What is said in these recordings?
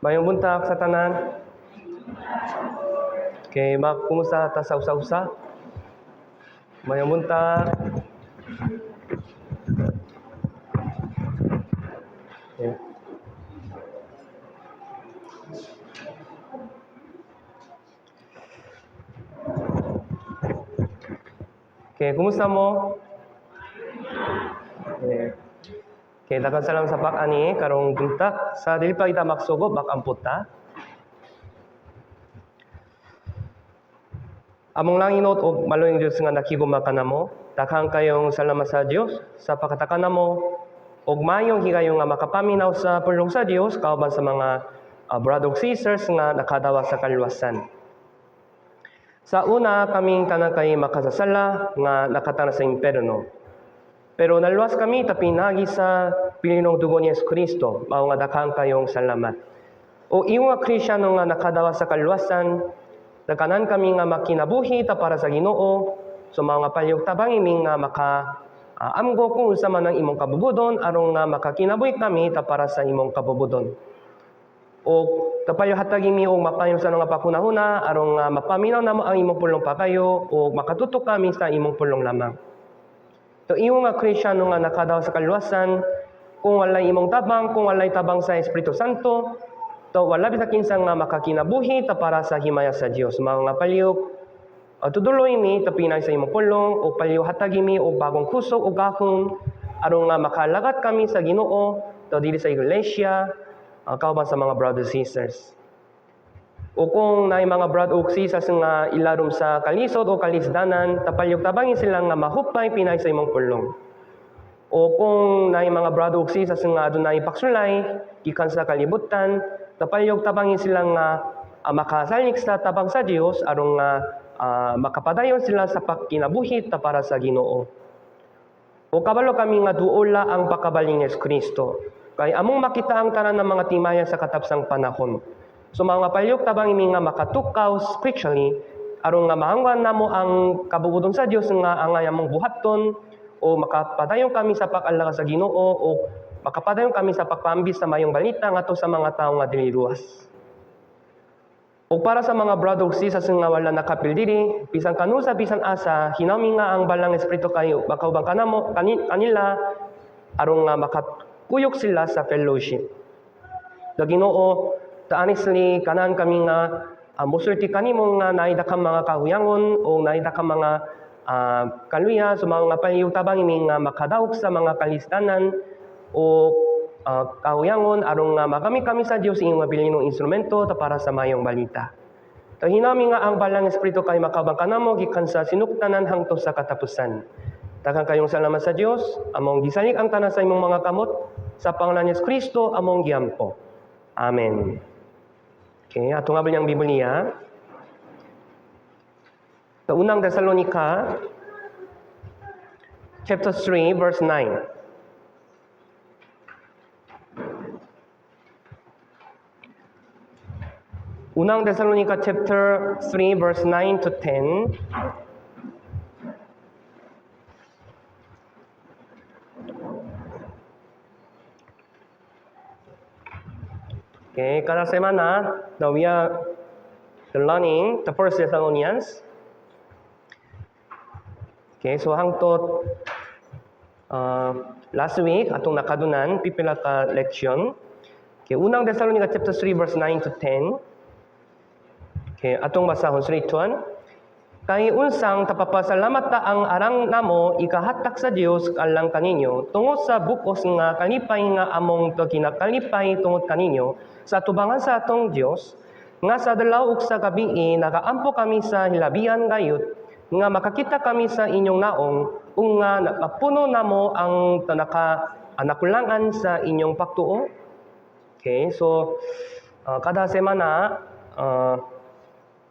Mayong buntag sa tanan. Okay, mak kumusta ta sa usa-usa? Mayong buntag. Okay. Okay, kumusta mo? Okay. Okay, daghang salamat sa pag-ani karong buntag. Sa dili pa kita magsugo, mag-ampo ta. Among langinot og maluyong Dios nga nakiguma kanamo, daghang kayong salamat sa Dios sa pagkataka namo og mayong higayon nga makapaminaw sa pulong sa Dios kauban sa mga brother ug sisters nga nakadawa sa kaluwasan. Sa una kaming tanan kay makasasala nga nakatana sa imperno. Pero naluwas kami ta pinaagi sa bilinong dugo ni Yesu Kristo, mao nga daghang kayong salamat. O ingon nga Kristyano nga nakadawa sa kaluwasan, nagkanan kami nga makinabuhi ta para sa Ginoo, so mao nga palihog tabangi mi nga maka amgo kung unsa man ang imong kabubudon aron nga makakinabuhi kami ta para sa imong kabubudon. O tapayo hatagi mi og mapayo sa nga pakunahuna aron nga mapaminaw namo ang imong pulong pakayo o makatutok kami sa imong pulong lamang. So ingon nga Kristyano nga nakadaw sa kaluwasan, kung walay imong tabang, kung walay tabang sa Espiritu Santo, to wala bisa kinsa nga makakinabuhi ta para sa himaya sa Dios. Mao nga palihog tuduloy mi ta pinay sa imong pulong o palihog hatagi mi og bagong kusog o gahom aron nga makalagat kami sa Ginoo to dili sa iglesia, kauban sa mga brothers and sisters. O kung naay mga brother ug sisters nga ilarom sa kalisod o kalisdanan, tapalyog tabangin sila nga mahupay pinay sa imong pulong. O kung naay mga brother ug sisters nga adunay paksulay gikan sa kalibutan, tapalyog tabangin sila nga makasalig sa tabang sa Dios aron nga makapadayon sila sa pagkinabuhi ta para sa Ginoo. O kabalo kami nga duola ang pagkabaling ni Yesu Kristo. Kay among makita ang tanan ng mga timaya sa katapsang panahon. So mga palyok tabang imi nga makatukaw spiritually aron nga mahangwan namo ang kabubudon sa Dios nga angay among buhaton o makapadayon kami sa pag-alagad sa Ginoo o makapadayon kami sa pagpambis sa mayong balita ngadto sa mga tawo nga dili luwas. O para sa mga brother ug sisters nga wala nakapil diri, bisan kanusa bisan asa, hinami nga ang balang Espiritu kayo makaubang kanamo kanila aron nga makakuyog sila sa fellowship. The Ginoo, ta honestly kanan kami nga musulti kanimo nga naay dakang mga kahuyangon o naay dakang mga kaluya, so mga palihog tabang imi nga makadaog sa mga kalistanan o kahuyangon aron nga magamit kami sa Dios inyong mabilinong instrumento ta para sa mayong balita. Ta hinami nga ang balang Espiritu kay makabang kanamo gikan sa sinuktanan hangtod sa katapusan. Daghang kayong salamat sa Dios, among gisalig ang tanan sa imong mga kamot sa pangalan ni Yesu Kristo among giampo. Amen. Okay, ato nga niyang Biblia. Sa unang Tesalonika, chapter 3, verse 9. Unang Tesalonika chapter 3, verse 9 to 10. Okay, kada semana, now we are learning the First Thessalonians. Okay, so hangtod last week atong nakadunan pipila ka leksyon. Okay, unang Thessalonica chapter 3 verse 9 to 10. Okay, atong basahon 3 to 1. Kay unsang tapapasalamat ta ang arang namo ikahatak sa Dios alang kaninyo tungod sa bukos nga kalipay nga among to kinakalipay tungod kaninyo sa tubangan sa atong Dios nga sa adlaw ug sa gabii nagaampo kami sa hilabihan gayud nga makakita kami sa inyong naong ug nga mapuno namo ang tanaka nakulangan sa inyong pagtuo. Okay, so kada semana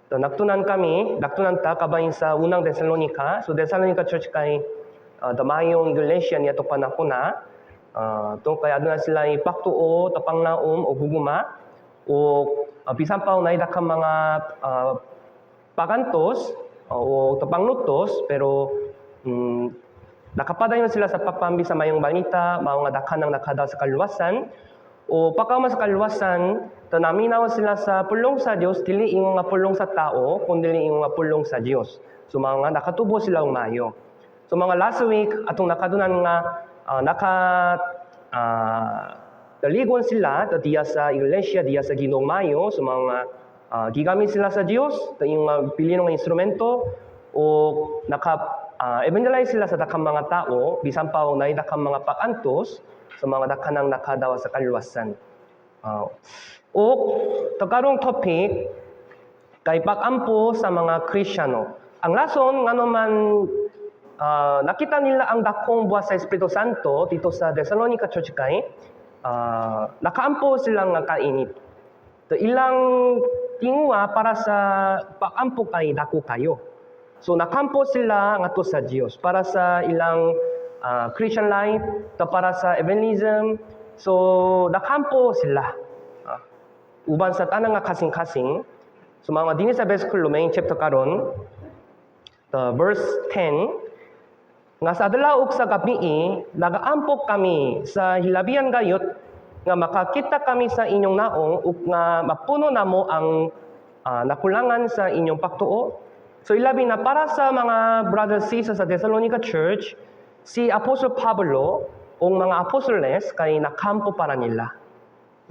so, nagtunan kami, nagtunan ta kabahin sa unang Thessalonica. So Thessalonica Church kay damayong iglesia niya to panahon na. Tungkol kay aduna sila ipaktuo, tapang naom o guguma o bisan pa na dakang mga pagantos o tapang lutos, pero nakapadayon sila sa pagpambi sa mayong balita, mao nga dakhan ang nakadaw sa kaluwasan. O pagkauman sa kaluwasan, to naminaw sila sa pulong sa Dios, dili ingon nga pulong sa tao, kundi ingon nga pulong sa Dios. So mga nakatubo sila og maayo. So mga last week atong nakadunan nga naka daligon sila diya sa iglesia, diya sa Ginoong maayo. So mga gigamit sila sa Dios, yung mga pili nga instrumento o naka evangelize sila sa daghang mga tao bisan pa og naay daghang mga pag-antos sa mga daghanang nakadawa sa kaluwasan. O karong topic kay pag-ampo sa mga Kristiyano. Ang rason ngano man nakita nila ang dakong buhat sa Espiritu Santo dito sa Thessalonica Church kay nakaampo sila nga kainit. So, ilang tinguha para sa pag-ampo kay dako kayo. So nakampo sila ngadto sa Dios para sa ilang Christian life, to para sa evangelism. So nakampo sila. Uban sa tanang nga kasing-kasing. So mga dinhi sa versikulo, main chapter karon, the verse 10 nga, "Sa adlaw ug sa gabii nagaampok kami sa hilabihan gayot nga makakita kami sa inyong naong ug nga mapuno namo ang nakulangan sa inyong pagtuo." So ilabi na para sa mga brothers, sisters sa Thessalonica Church, si Apostle Pablo o mga apostoles kay nakampo para nila.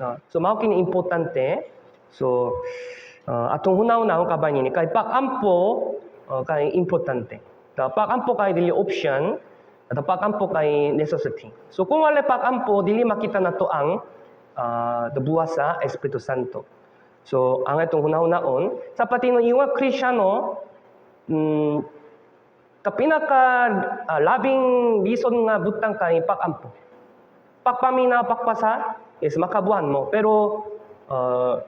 No? So mao kini importante. So atong hunaw-hunaon kabay nini kay pag-ampo kay importante. Ta pag-ampo kay dili option, at pag-ampo kay necessity. So kung wala pag-ampo, dili makita nato ang buhat sa Espiritu Santo. So ang itong hunahunaon, sa patino yung Kristiyano, ka pinaka labing lisod nga butang kay pag-ampo. Pagpamina, pagpasa, is makabuhan mo. Pero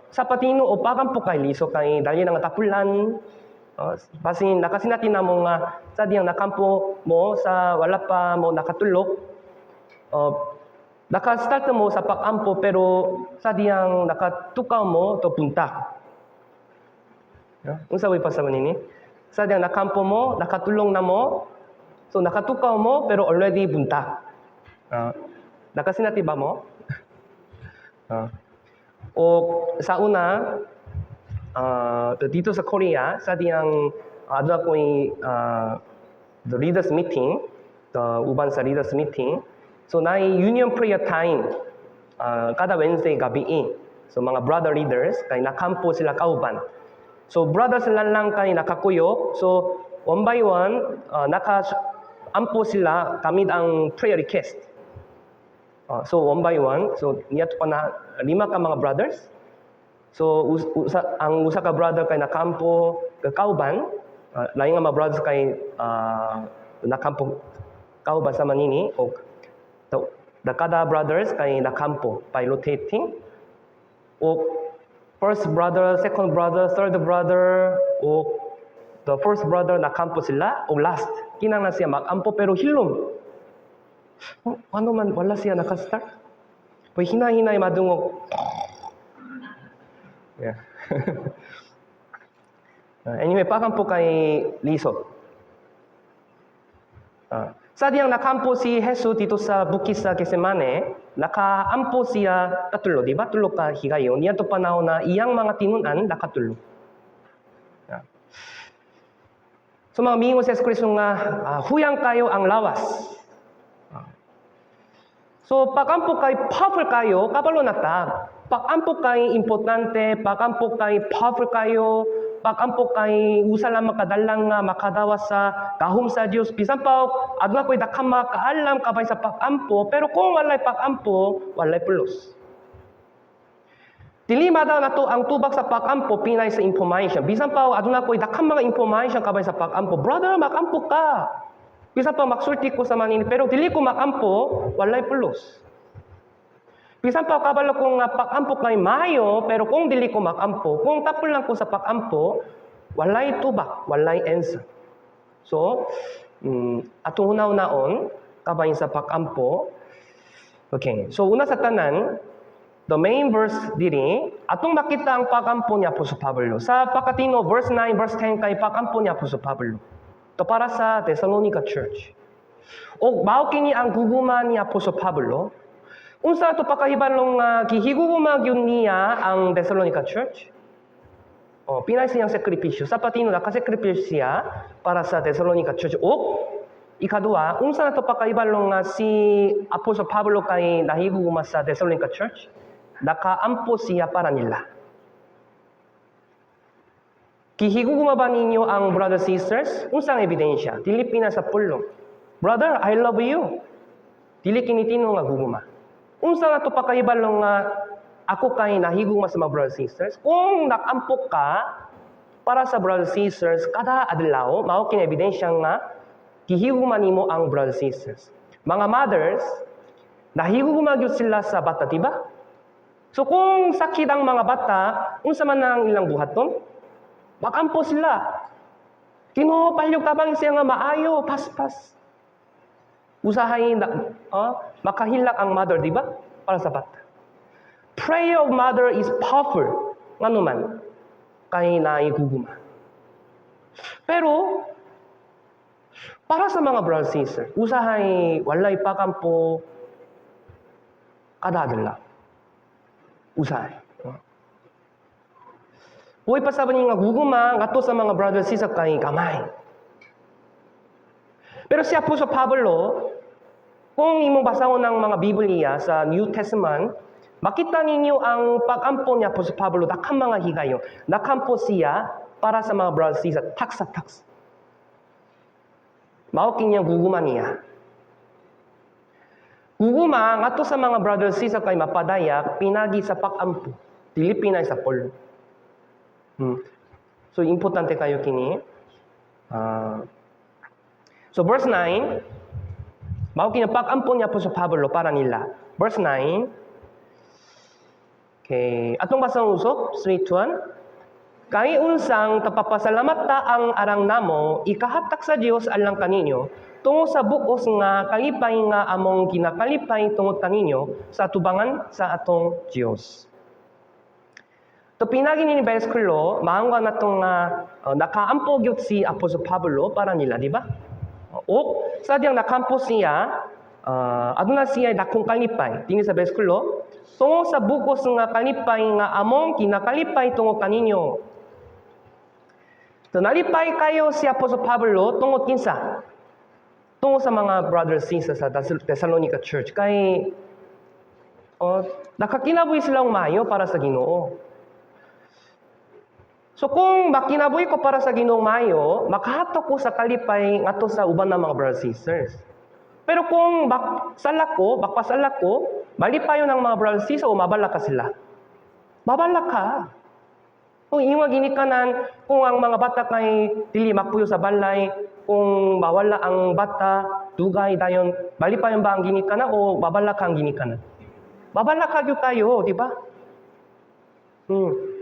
sa patino o pag-ampo kay liso kay dali na nga tapulan. Basin nakasinati na mo nga sa diyang nakampo mo sa wala pa mo nakatulog. Naka-start mo sa pag-ampo pero sa diyang nakatukaw mo to punta. Yeah? Unsa way pasabot nini? Sa diyang nakampo mo, nakatulong na mo, so nakatukaw mo pero already buntag. Nakasinati ba mo? O sa una, dito sa Korea, sa diyang aduna ko'y the leaders meeting, the uban sa leaders meeting. So naay union prayer time kada Wednesday gabi. So mga brother leaders kay nakampo sila kauban. So brothers lang lang kay nakakuyok. So one by one naka ampo sila gamit ang prayer request. So one by one, so niya pa na lima ka mga brothers. So usa, ang usa ka brother kay nakampo kauban, lain nga mga brothers kay nakampo kauban sa manini o the kada brothers kay nakampo by rotating. O first brother, second brother, third brother, o the first brother nakampo sila o last kinahanglan siya magampo pero hilom. Oh, ano man wala siya nakastart? Pag hinay-hinay madungog. Yeah. Anyway, pakampo kay lisod. Sa diyang nakampo si Jesus dito sa bukid sa Getsemane, nakaampo siya katulo, di ba? Tulo ka higayon. Niya to panahon na iyang mga tinunan nakatulo. Yeah. So mga miingon si Jesu Kristo nga, huyang kayo ang lawas. So pag-ampo kay powerful kayo, kabalo na ta. Pag-ampo kay importante, pag-ampo kay powerful kayo, pag-ampo kay usa lang makadalang nga makadawa sa gahom sa Dios. Bisan pa aduna ko'y daghang makaalam kabay sa pag-ampo, pero kung walay pag-ampo, walay pulos. Dili madaw nato ang tubag sa pag-ampo pinay sa information. Bisan pa aduna ko'y daghang mga information kabay sa pag-ampo. "Brother, mag-ampo ka." Bisan pa magsulti ko sa manini, pero dili ko mag-ampo, walay pulos. Bisan pa kabalo ko nga pag-ampo kay maayo, pero kung dili ko mag-ampo, kung tapol lang ko sa pag-ampo, walay tubak, walay answer. So, atong hunaw-naon, kabahin sa pag-ampo. Okay, so una sa tanan, the main verse diri, atong makita ang pag-ampo ni Apostol Pablo. Sa pagkatino, verse 9, verse 10 kay pag-ampo ni Apostol Pablo. To para sa Thessalonica Church. O mao kini ang guguma ni Apostol Pablo. Unsa ato pakahibalong gihigugma gyud niya ang Thessalonica Church? Oh, pinay siyang sakripisyo. Sa patino nakasakripisyo siya para sa Thessalonica Church. O ikaduha, unsa nato pakahibalo nga si Apostol Pablo kay nahigugma sa Thessalonica Church? Nakaampo siya para nila. Gihigugma ba ninyo ang brothers, sisters? Unsang ebidensya? Dili pina sa pulong. "Brother, I love you." Dili kini tinuod nga gugma. Unsa nga to pakahibalo nga ako kay nahigugma sa mga brothers, sisters? Kung nakaampo ka para sa brothers, sisters kada adlaw, mao kini ebidensya nga gihigugma nimo ang brothers, sisters. Mga mothers, nahigugma gyud sila sa bata, di ba? So kung sakit ang mga bata, unsa man ang ilang buhaton? Makampo sila. "Ginoo, palihog tabang siya nga maayo, paspas." Usahay na, makahilak ang mother, di ba? Para sa bata. Prayer of mother is powerful. Ngano man? Kay naay gugma. Pero, para sa mga brothers, sisters, usahay walay pakampo kada adlaw. Usahay. Buhi pa sa nga gugma ngadto sa mga brothers, sisters kay gamay. Pero si Apostol Pablo, kung imong basahon ng mga Biblia sa New Testament, makita ninyo ang pag-ampo ni Apostol Pablo, daghang mga higayon. Nakampo siya para sa mga brothers, sisters, taksa taksa. Mao kinyang gugma niya. Gugma ngadto sa mga brothers, sisters kay mapadayag pinagi sa pag-ampo, dili pinay sa pulong. So importante kayo kini. So verse 9, mao kini pag-ampo niya Apostol Pablo para nila. Verse 9. Okay, atong basang usop, 3, 2, 1. Kay unsang tapapasalamat ta ang arang namo ikahatak sa Dios alang kaninyo tungod sa bug-os nga kalipay nga among ginakalipay tungod kaninyo sa atubangan sa atong Dios. To pinagi ni bersikulo, maangwa natong nga nakaampo gyud si Apostol Pablo para nila, di ba? O sa diyang nakampo siya, aduna siya dakong kalipay. Dinhi sa bersikulo, tungod sa bug-os nga kalipay nga among ginakalipay tungod kaninyo. So, nalipay kayo si Apostol Pablo tungod kinsa? Tungod sa mga brothers, sisters sa Thessalonica Church. Kay oh, nakakinabuhi silang maayo para sa Ginoo. So kung makinabuhi ko para sa Ginoo maayo, makahatok ko sa kalipay ngadto sa uban ng mga brothers, sisters. Pero kung sala ko, makasala ko, malipayon ng mga brothers, sisters o mabalaka sila? Mabalaka. Kung imong ginikanan, kung ang mga bata kay dili mapuyo sa balay, kung mawala ang bata, dugay dayon, malipayon ba ang ginikanan o mabalaka ang ginikanan? Mabalaka gyud kayo, di ba?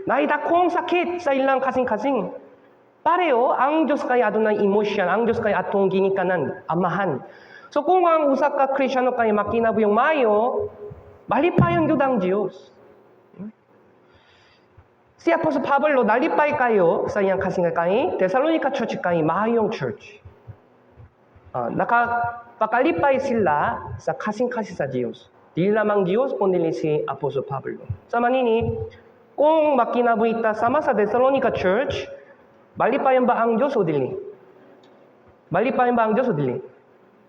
Naay dakong sakit sa ilang kasing-kasing. Pareho, ang Diyos kay adunay emotion, ang Diyos kay atong ginikanan, amahan. So kung ang usa ka Kristiyano kay makinabuhing maayo, malipayon gyud ang Diyos. Si Apostol Pablo nalipay kayo sa iyang kasing kay Thessalonica Church kay maayong church. Nakapakalipay sila sa kasing-kasing sa Diyos. Dili lamang Diyos, kundi si Apostol Pablo. Sa manini, kung makinabuhi ta sama sa Thessalonica Church, malipayon ba ang Diyos o dili? Malipayon ba ang Diyos o dili?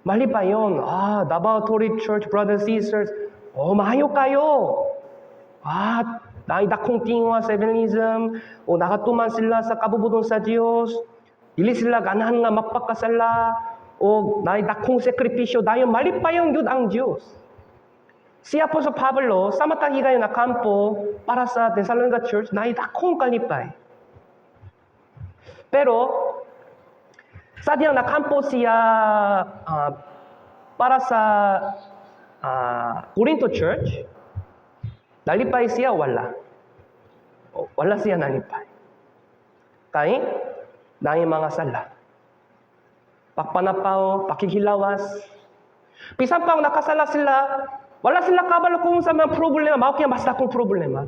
Malipayon. Ah, Davao Tori Church, brothers, sisters, oh, maayo kayo. Ah, naay dakong tingwa sa evangelism, o nakatuman sila sa kabubuton sa Dios, dili sila ganahan nga mapakasala, o naay dakong sakripisyo, dayon malipayon gyud ang Dios. Si Apostol Pablo, sa matag higayon nakampo para sa Thessalonica Church, naay dakong kalipay. Pero, sa diyang nakampo siya para sa Corinto Church, nalipay siya, wala. O, wala siya nalipay. Kay, naay mga sala. Pagpanapaw, pakighilawas. Bisan pang nakasala sila, wala sila kabalo kung sa mga problema, mao kaya basta kung problema.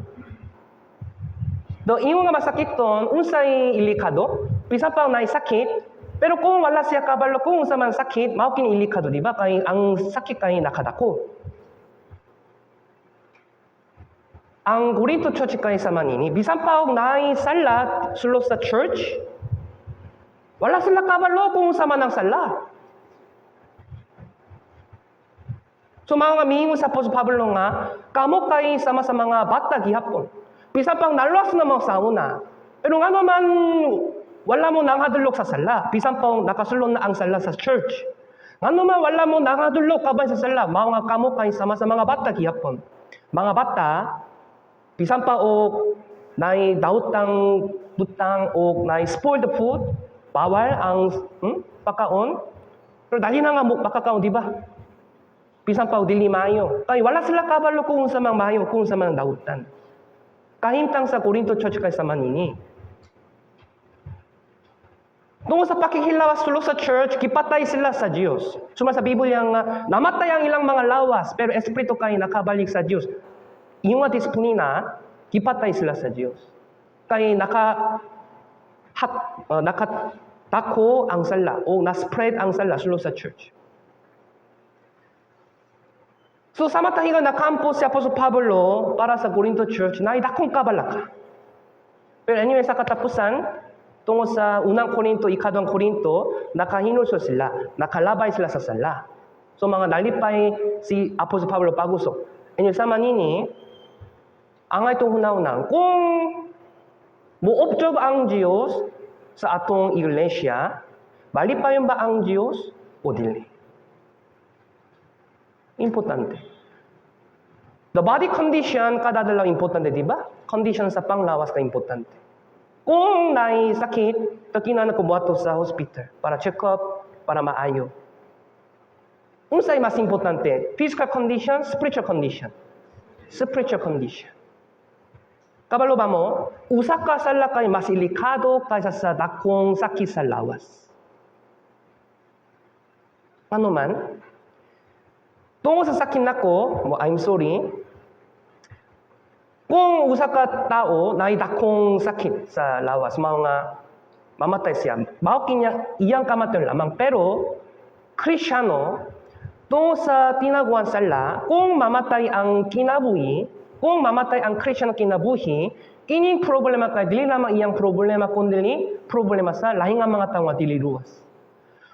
Do ingon nga masakiton, unsay ilikado? Bisan pang naay sakit, pero kung wala siya kabalo kung unsa man sakit, mao kini ilikado, di ba? Kay ang sakit kay nakadako. Ang Corinto Church kay sama nini, bisan pa og naay sala sulod sa church, wala sila kabalo kung unsa man ang sala. So mao nga miingon sa Apostol Pablo nga, kamo kay sama sa mga bata gihapon. Bisan pang naluwas na mo sa una, pero ngano man wala mo nanghadlok sa sala, bisan pang nakasulod na ang sala sa church? Ngano man wala mo nanghadlok kabay sa sala? Mao nga kamo kay sama sa mga bata gihapon. Mga bata, bisan pa og naay daotang butang o naay spoiled food, bawal ang pakaon, pero dali na nga mo makakaon, di ba? Bisan pa og dili maayo. Kay wala sila kabalo kung unsa mang maayo, kung unsa mang dautan. Kahimtang sa Corinto Church kay sama nini. Tungod sa pakikilawas sulod sa church, gipatay sila sa Diyos. Suma sa Biblia nga, namatay ang ilang mga lawas, pero espiritu kay nakabalik sa Diyos. Yung nga disiplina, gipatay sila sa Diyos. Kay nakatako ang sala o na-spread ang sala sulod sa church. So sa matang nga nakampo si Apostol Pablo para sa Corinto Church, na dakong kabalaka. Pero anyway, sa katapusan, tungod sa Unang Korinto, Ikaduhang Korinto, nakahinulsol sila, nakalabay sila sa sala. So mga nalipay si Apostol Pablo pag-usok. Anyway, sama nini, ang itong hunahuna, kung mo-observe ang Diyos sa atong iglesia, malipayon ba ang Diyos o dili? Importante. The body condition kada adlaw importante, di ba? Condition sa panglawas ka importante. Kung naay sakit, kinahanglan ko moadto sa hospital para check up, para maayo. Unsay mas importante? Physical condition, spiritual condition? Spiritual condition. Kabalo ba mo? Usa ka sala kay mas delikado kaysa sa dakong sakit sa lawas. Ano man? Tungod sa sakit nako, mo I'm sorry. Kung usa ka tao naay dakong sakit sa lawas, mao nga mamatay siya. Mao kini iyang kamatayon lamang, pero Kristiyano, tungod sa tinaguan sala, kung mamatay ang kinabuhi, kung mamatay ang Kristiyano kinabuhi, kining problema kay dili lamang iyang problema kundi problema sa lahi nga mga tawo nga dili luwas.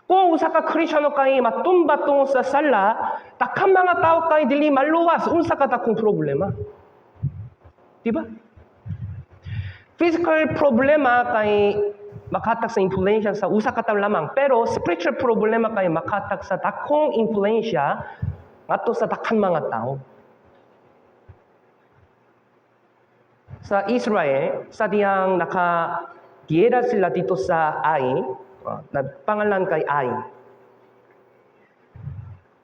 Kung usa ka Kristiyano kay matumba tungod sa sala, daghang mga tao kay dili maluwas, unsa ka dakong problema? Di ba? Physical problema kay makahatag sa influensya sa usa ka tawo lamang, pero spiritual problema kay makahatag sa dakong influensya ngadto sa daghang mga tao. Sa Israel, sa diyang nakagiyera sila dito sa Ai, nagpangalan kay Ai.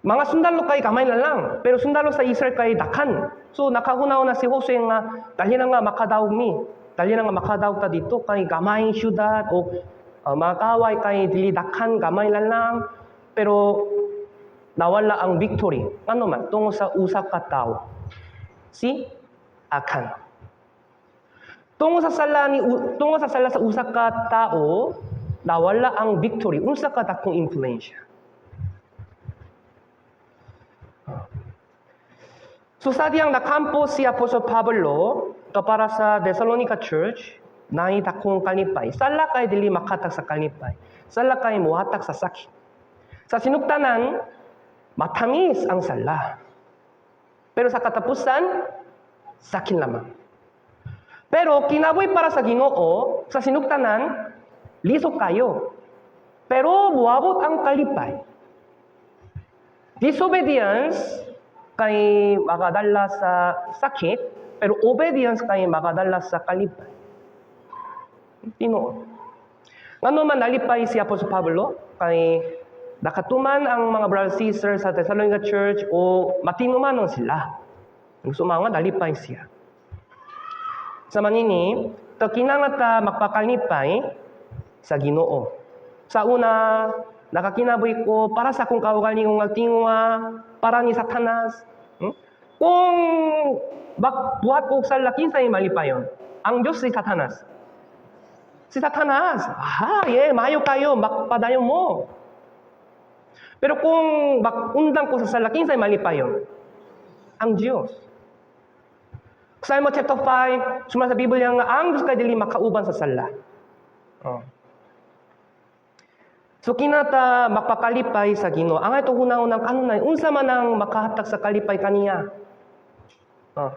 Mga sundalo kay kamay na lang, pero sundalo sa Israel kay dakhan. So nakahuna-huna si Josue nga dali na nga makadaog mi. Dali na nga makadaog ta dito kay gamay syudad o mga kaway kay dili dakhan, gamay na lang, pero nawala ang victory. Ngano man? Tungod sa usa ka tawo. Si Akan. Tungod sa sala sa usa ka tao, nawala ang victory. Unsa ka dakong influensya? So sa diyang nakampo si Apostol Pablo to para sa Thessalonica Church, naay dakong kalipay. Sala kay dili makatag sa kalipay. Sala kay muhatag sa sakit. Sa sinugtanan, matamis ang sala. Pero sa katapusan, sakit lamang. Pero kinabuhi para sa Ginoo, sa sinugtanan, lisod kayo. Pero muabot ang kalipay. Disobedience kay makadala sa sakit, pero obedience kay makadala sa kalipay. Tinuod. Ngano man nalipay si Apostol Pablo kay nakatuman ang mga brothers and sisters sa Thessalonica Church o matinumanon sila. Gusto mga nalipay siya. Sa manini, to kinahanglan ta magpakalipay sa Ginoo. Sa una, nakakinabuhi ko para sa akong kaugalingong nga tinguha, para ni Satanas. Kung magbuhat ko sa kinsay malipayon? Ang Diyos, si Satanas? Si Satanas. Aha, yeah, maayo kayo, magpadayon mo. Pero kung magundang ko sa sala, kinsay malipayon? Ang Diyos. Salmo chapter 5, suma sa Biblia nga ang Diyos kay dili makauban sa sala. Oh. So kinata mapakalipay sa Ginoo. Ang ito hunahunang kanunay, unsa man ang makahatag sa kalipay kaniya. Oh.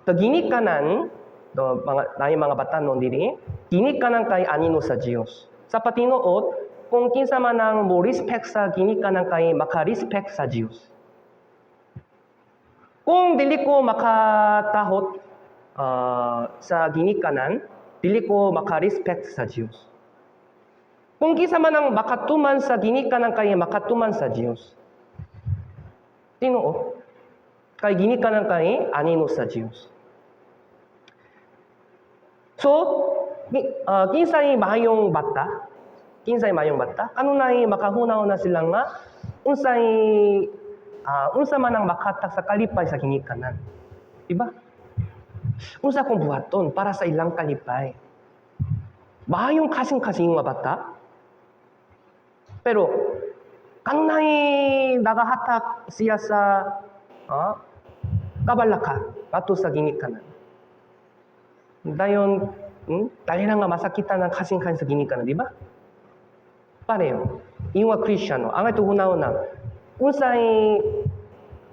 Ginikanan, do, mga naay mga batanon diri, ginikanan kay anino sa Dios. Sa patinuod, kung kinsa man ang mo respect sa ginikanan kay maka-respect sa Dios. Kung dili ko makatahot sa ginikanan, dili ko maka-respect sa Dios. Kung kinsa man ang makatuman sa ginikanan kay makatuman sa Dios. Tinuod. Kay ginikanan kay anino sa Dios. So, kinsay maayong bata? Kinsay maayong bata? Kanunay makahunaw na sila nga unsay unsa man ang makahatag sa kalipay sa ginikanan. Diba? Unsa akong buhaton para sa ilang kalipay? Maayong kasing-kasing nga bata. Pero kanunay nagahatak siya sa kabalaka ngadto sa ginikanan. Dayon, dali na nga masakitan ang kasing-kasing sa ginikanan, di ba? Pareho. Ingon nga Kristyano, ang ito hunahuna, unsay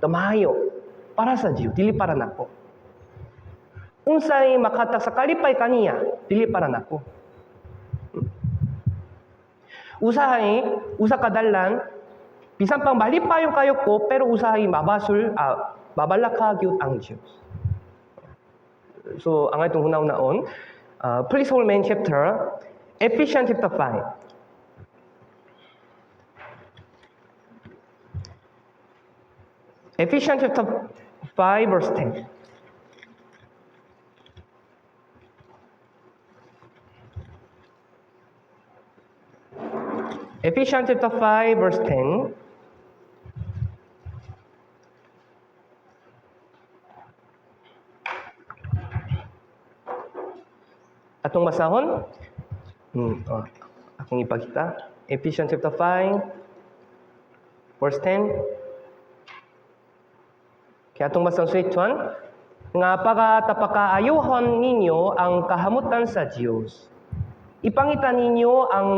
maayo para sa Dios, dili para nako. Unsay makahatag sa kalipay kaniya, dili para nako. Usahay, usa ka dalan, bisan pang malipayon kayo ko, pero usahay mabasol, mabalaka gyud ang Dios. So, ang itong hunahunaon, please hold main chapter, Ephesians chapter 5. Ephesians chapter 5 verse 10. Ephesians chapter 5 verse 10. Atong basahon? Oh, akong ipakita. Ephesians chapter 5 verse 10. Kaya atong basahon sa ituan, nga pagatapaakaayuhon ninyo ang kahamutan sa Dios. Ipangita ninyo ang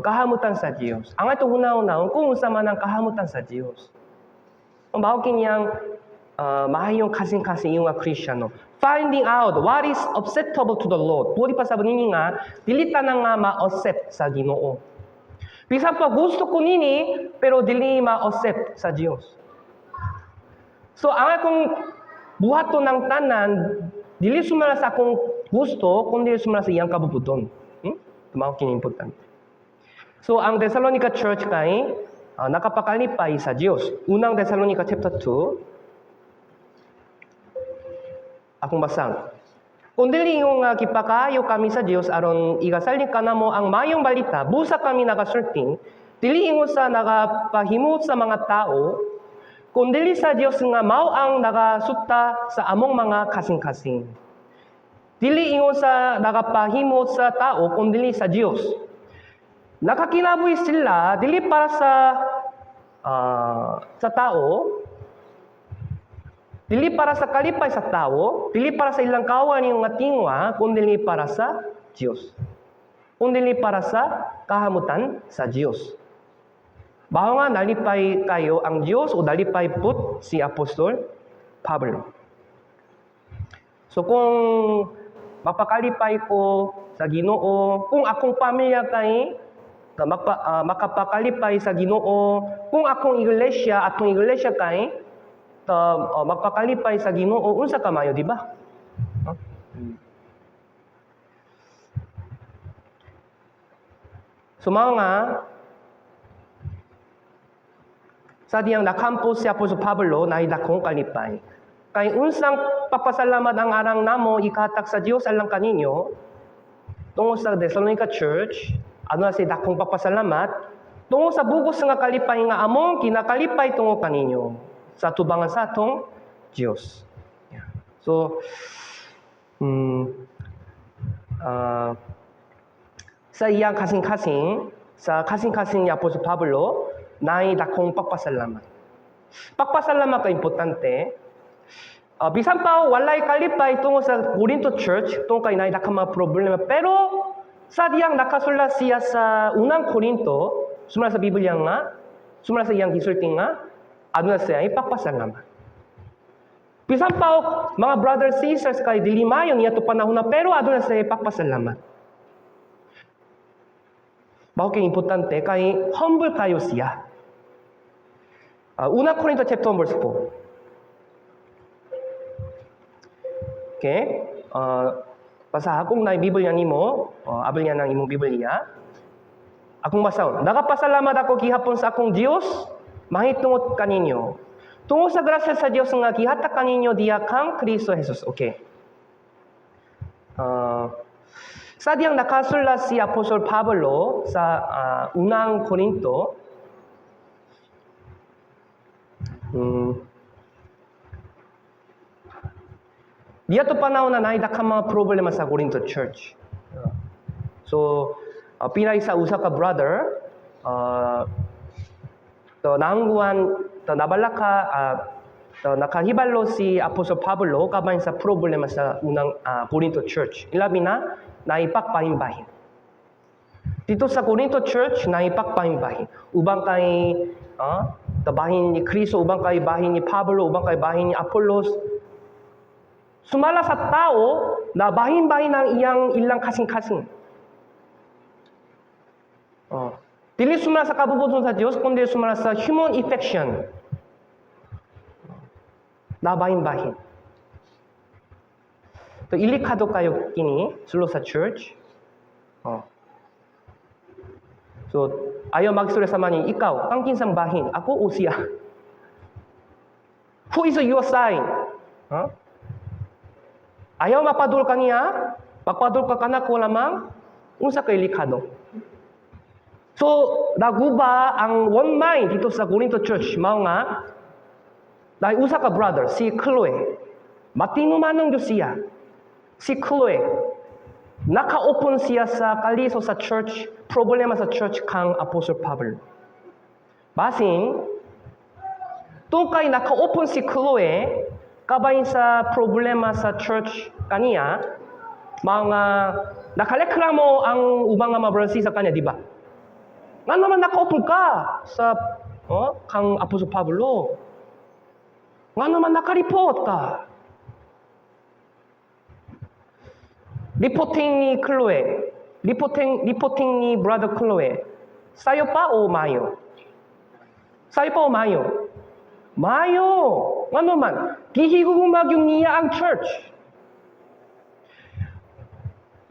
kahamutan sa Dios. Ang atong hunahunahon kung unsa man ang kahamutan sa Dios. Ang mao kiniyang maayong kasing-kasing nga Kristyano. Finding out what is acceptable to the Lord. Buot ipasabot nini nga, dili tanan nga ma-accept sa Ginoo. Bisan pa gusto ko nini, pero dili ma-accept sa Dios. So ang akong buhaton ng tanan, dili sumala sa akong gusto, kundi sumala sa iyang kabubuton. Mao kini importante. So ang Thessalonica Church kay nakapakalipay sa Dios. Unang Thessalonica chapter 2. Akong basang. Kung dili yung gipakaayo kami sa Dios aron igasalig kanamo ang mayong balita, busa kami nagasulti, dili ingon sa nagapahimut sa mga tao, kundili sa Dios nga mao ang nagasuta sa among mga kasing-kasing. Dili ingon sa nagapahimot sa tao, kundili sa Dios. Nakakinabuhi sila dili para sa tao, dili para sa kalipay sa tao, dili para sa ilang kawan yung nga tingwa, kundi para sa Dios. Kundi para sa kahamutan sa Dios. Mao nga nalipay kayo ang Dios o nalipay put si Apostol Pablo. So kung mapakalipay ko sa Ginoo, kung akong pamilya kay makapakalipay sa Ginoo, kung akong iglesia, atong iglesia kay magpakalipay sa Ginoo, unsa kamayo, di ba? Huh? So mao nga sa diyang nakampo si Apostol Pablo na dakong kalipay. Kay unsang pagpasalamat ang arang namo ikahatag sa Dios alang kaninyo tungod sa Thessalonica Church, ano na si dakong pagpasalamat tungod sa bugos nga kalipay nga among kinakalipay tungod kaninyo sa tubangan sa atong Dios. Yeah. So, sa iyang kasing-kasing, sa kasing-kasing ni Apostol Pablo, naay dakong pagpasalamat. Pagpasalamat ka importante. Bisan pa walay kalipay tungod sa Corinto Church, tungod kay naay daghang mga problema. Pero sa diyang nakasulat siya sa Unang Korinto, sumala sa Biblia nga, sumala sa iyang gisulti nga, aduna siya ipagpasalamat. Bisan pa mga brothers, sisters kay dili maayo niya to panahon na, pero aduna siya ipagpasalamat. Mao kay importante kay humble kayo siya. Unang Korinto chapter 1 verse 4. Okay? Basa kung na Biblia nimo, abol niya ng imong Biblia. Akong basahon. "Nagapasalamat ako gihapon sa akong Dios mahitungod kaninyo, tungod sa grasya sa Dios nga gihatag kaninyo diha kang Kristo Jesus." Okay. Sa diyang nakasulat si Apostol Pablo sa Unang Korinto, niya to panahon na naay daghang mga problema sa Corinto Church. So, pinay sa usa ka brother, to nangguan, to nabalaka, to nakahibalo si Apostol Pablo kabahin sa problema sa Unang Corinto Church. Ilabi na, naipakbahin-bahin. Dito sa Corinto Church, naipakbahin-bahin. Ubang kay to bahin ni Kristo, ubang kay bahin ni Pablo, ubang kay bahin ni Apollos. Sumala sa tao na bahin-bahin ang iyang ilang kasing-kasing. Dili sumala sa kabubuton sa Dios, kundi sumala sa human affection. Na bahin-bahin. To ilikado kayo kini sulo sa church. So ayaw magsulay sa maning ikaw, kang kinsang bahin, ako o siya? Who is your side? Huh? Ayaw mapadul ka niya, magpadul ka kanako lamang, unsa kay likado. So, naguba ang one mind dito sa Corinto Church, mao nga, na usa ka brother, si Chloe. Matinumanong Diyos siya. Si Chloe. Naka-open siya sa kaliso sa church, problema sa church kang Apostle Pablo. Basin, tungkay naka-open si Chloe, kabahin sa problema sa church kaniya, mga nakaleklamo ang ubang nga mga brothers sa kanya, di ba? Nga naman naka-open ka sa kang Apostle Pablo. Nga naman naka-report ka. Reporting ni Chloe, reporting ni Brother Chloe, sayo pa o mayo? Sayo pa o mayo? Mayo! Nga naman, gihigugumag yung niya ang church.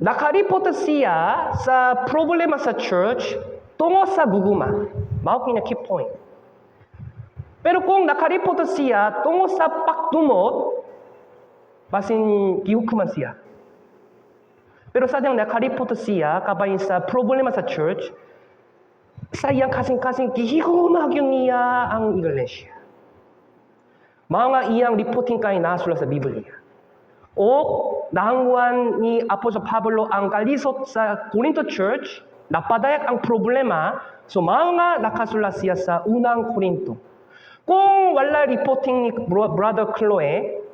Nakareport siya sa problema sa church tungo sa guguma. Mao kina key point. Pero kung nakareport siya tungo sa pagdumot, basin gihukuman siya. Pero sa diyang nakareport siya kabahin sa problema sa church, sa iyang kasing-kasing gihigugumag yun niya ang iglesia. Mga iyang reporting kay nasulat sa Biblia. O nahangguan ni Apostol Pablo ang kalisod sa Corinto Church, napadayag ang problema, so mga nakasulat siya sa Unang Korinto. Kung wala reporting ni Brother Chloe,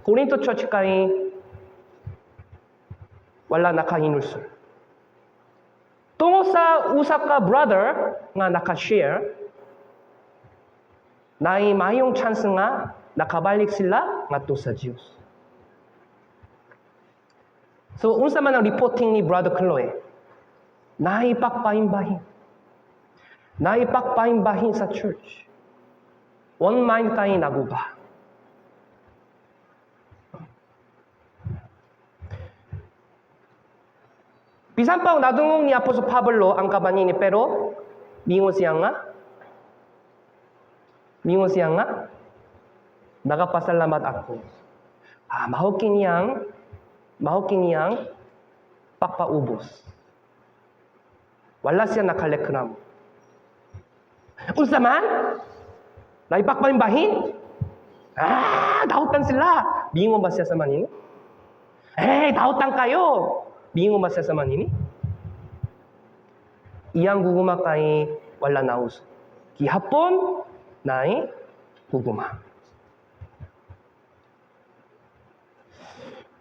Corinto Church kay wala nakahinulsol. Tungo sa usa ka brother nga nakashare, naay mayong chance nga nakabalik sila ngadto sa Dios. So unsa man ang reporting ni Brother Chloe? Naipakpahinbahin. Naipakpahinbahin sa church. One mind kay naguba. Bisan pa nadungog ni Apostol Pablo ang kabanini, pero mingon siya nga, nagapasalamat ako. Mao kiniyang pagpaubos. Wala siya nakaleklamo. Unsa man? Naipakpahinbahin? Dautan sila. Mingon ba siya sa manini? Eh, dautan kayo. Mingon ba siya sa manini? Iyang guguma kay wala nauso. Gihapon, naay Gugma.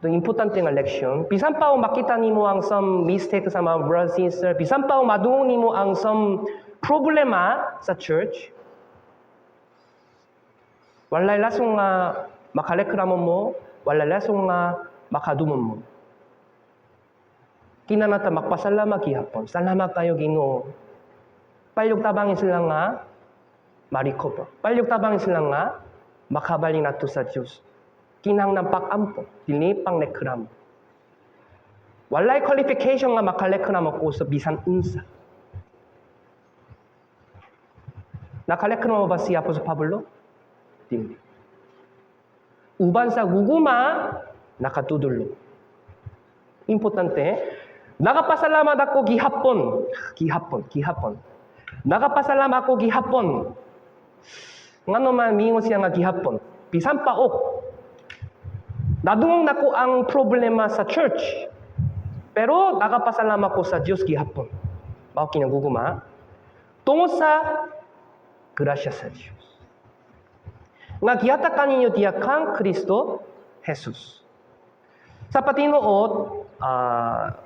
Ito importante nga leksyon. Bisan pa makita nimo ang some mistake sa mga brothers and sisters, bisan pa madungog nimo ang some problema sa church, walay lasong nga makareklamo mo, walay lasong nga makadumon mo. Kinanata magpasalamat gihapon. Salamat kayo, Ginoo. Palyog tabangin sila nga ma-recover. Palyog tabangin sila nga makabalik nato sa Dios. Kinahanglan pag-ampo, dili pang reklamo. Walay qualification nga makareklamo ko sa bisan unsa. Nakareklamo ba si Apostol Pablo? Dili. Uban sa gugma, nakatudlo. Importante, nagapasalamat ako gihapon. Gihapon, gihapon. Nagapasalamat ako gihapon. Ngano man miingon siya nga gihapon? Bisan pa og nadungog nako ang problema sa church. Pero nagapasalamat ko sa Dios gihapon. Mao kini gugma. Tungod sa grasya sa Dios nga gihatag kaninyo diha kang Kristo Jesus. Sa patinuot,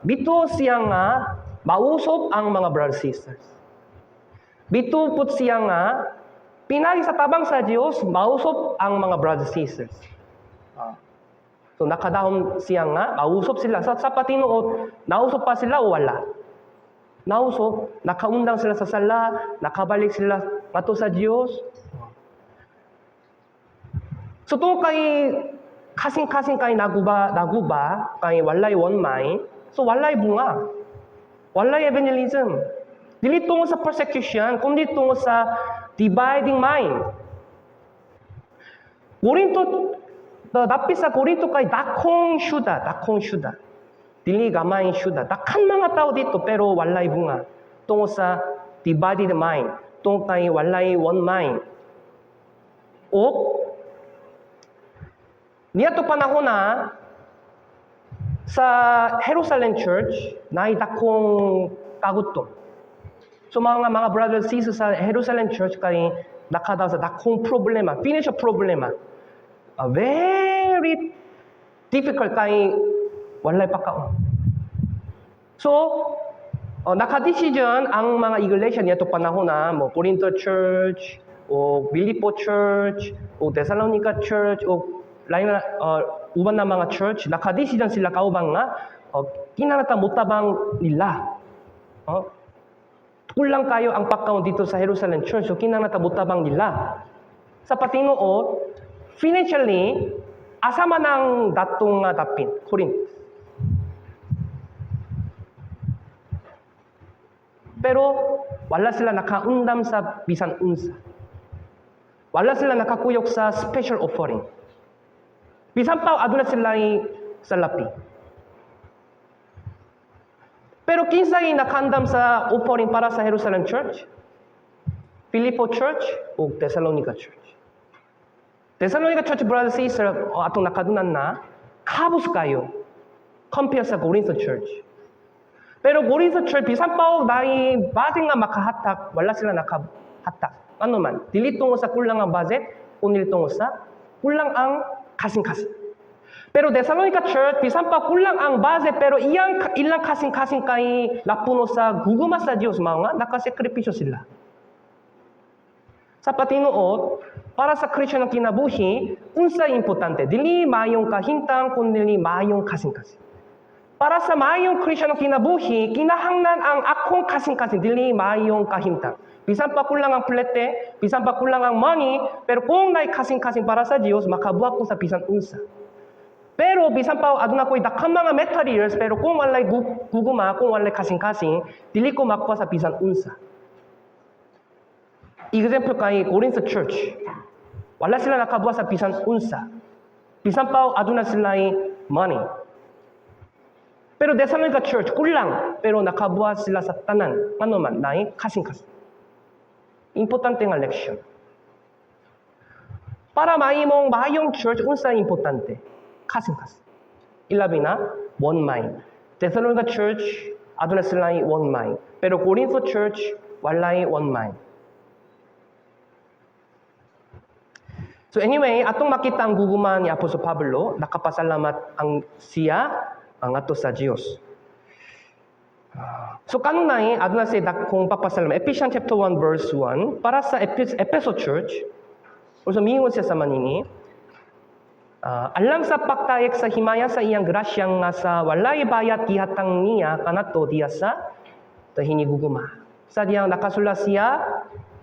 bito siya nga mausop ang mga brothers and sisters. Bito pud siya nga pinagi sa tabang sa Dios mausop ang mga brothers and sisters. So nakadahom siya nga mausop sila. Sa patinuot, nausop pa sila o wala? Nausop, nakaundang sila sa sala, nakabalik sila ngadto sa Dios. So tungod kay kasing-kasing kay naguba, naguba, kay walay one mind, so walay bunga. Walay evangelism. Dili tungod sa persecution, kundi tungod sa dividing mind. Korinto, dapit sa Korinto kay dakong syudad, dakong syudad. Dili gamay syudad. Dakhan mga tao didto pero walay bunga. Tungod sa divided mind, tungod kay walay one mind. O niadto panahon na sa Jerusalem Church naay dakong kagutom. So mga brothers and sisters sa Jerusalem Church kay nakadaot sa dakong problema, financial problema. Very difficult kay walay pagkaon. So, naka-decision ang mga iglesia niadto panahon na mo Corinto Church, o Filipo Church, o Thessalonica Church, o lain na uban na mga church, naka-decision sila kauban nga kinahanglan motabang nila. Kulang kayo ang pagkaon didto sa Jerusalem Church, so kinahanglan motabang nila. Sa patinuot, financially, asa man ang datong nga dapit? Corinth. Pero wala sila nakaundam sa bisan unsa. Wala sila nakakuyog sa special offering. Bisan pa aduna sila salapi. Pero kinsay nakaandam sa offering para sa Jerusalem Church? Filippo Church o Thessalonica Church. Thessalonica Church, brothers and sisters, atong nakadunan na kabus kayo compare sa Corinth Church. Pero Corinth Church, bisan pa og naay budget nga makahatag, wala sila nakahatag. Ano man, dili tungod sa kulang ang budget, kundi tungod sa kulang ang kasing-kasing. Pero Thessalonica Church, bisan pa kulang ang budget, pero ilang kasing-kasing kay napuno sa gugma sa Dios, mga nakasakripisyo sila. Sa patinuot, para sa Christian ang kinabuhi, unsa importante, dili mayong kahintang, kundi mayong kasing-kasing. Para sa mayong Christian ang kinabuhi, kinahanglan ang akong kasing-kasing, dili mayong kahintang. Bisan pa kulang ang plete, bisan pa kulang ang money, pero kung naay kasing-kasing para sa Dios, makabuhat ko sa bisan unsa. Pero bisan pa aduna ko'y daghang mga materials, pero kung walay gugma, kung walay kasing-kasing, dili ko makuha sa bisan unsa. Example kay Corinth Church. Wala sila nakabuhat sa bisan unsa. Bisan pa aduna sila money. Pero Thessalonica Church, kulang, pero nakabuhat sila sa tanan. Ano man, naay kasing-kasing. Importante nga leksyon. Para mahimong maayong church, unsa importante? Kasing-kasing. Ilabi na, one mind. Thessalonica Church, aduna sila one mind. Pero Corinth Church, walay one mind. So anyway, atong makita ang gugma ni Apostol Pablo, nakapasalamat ang siya ang ato sa Dios. So kanunay aduna siya dakong pagpasalamat. Ephesians chapter 1 verse 1 para sa Efeso Church. Also miingon siya sa manini. Alang sa pagtayeg sa himaya sa iyang grasya nga sa walay bayad gihatag niya kanato diha sa hinigugma. Sa diyang nakasulat siya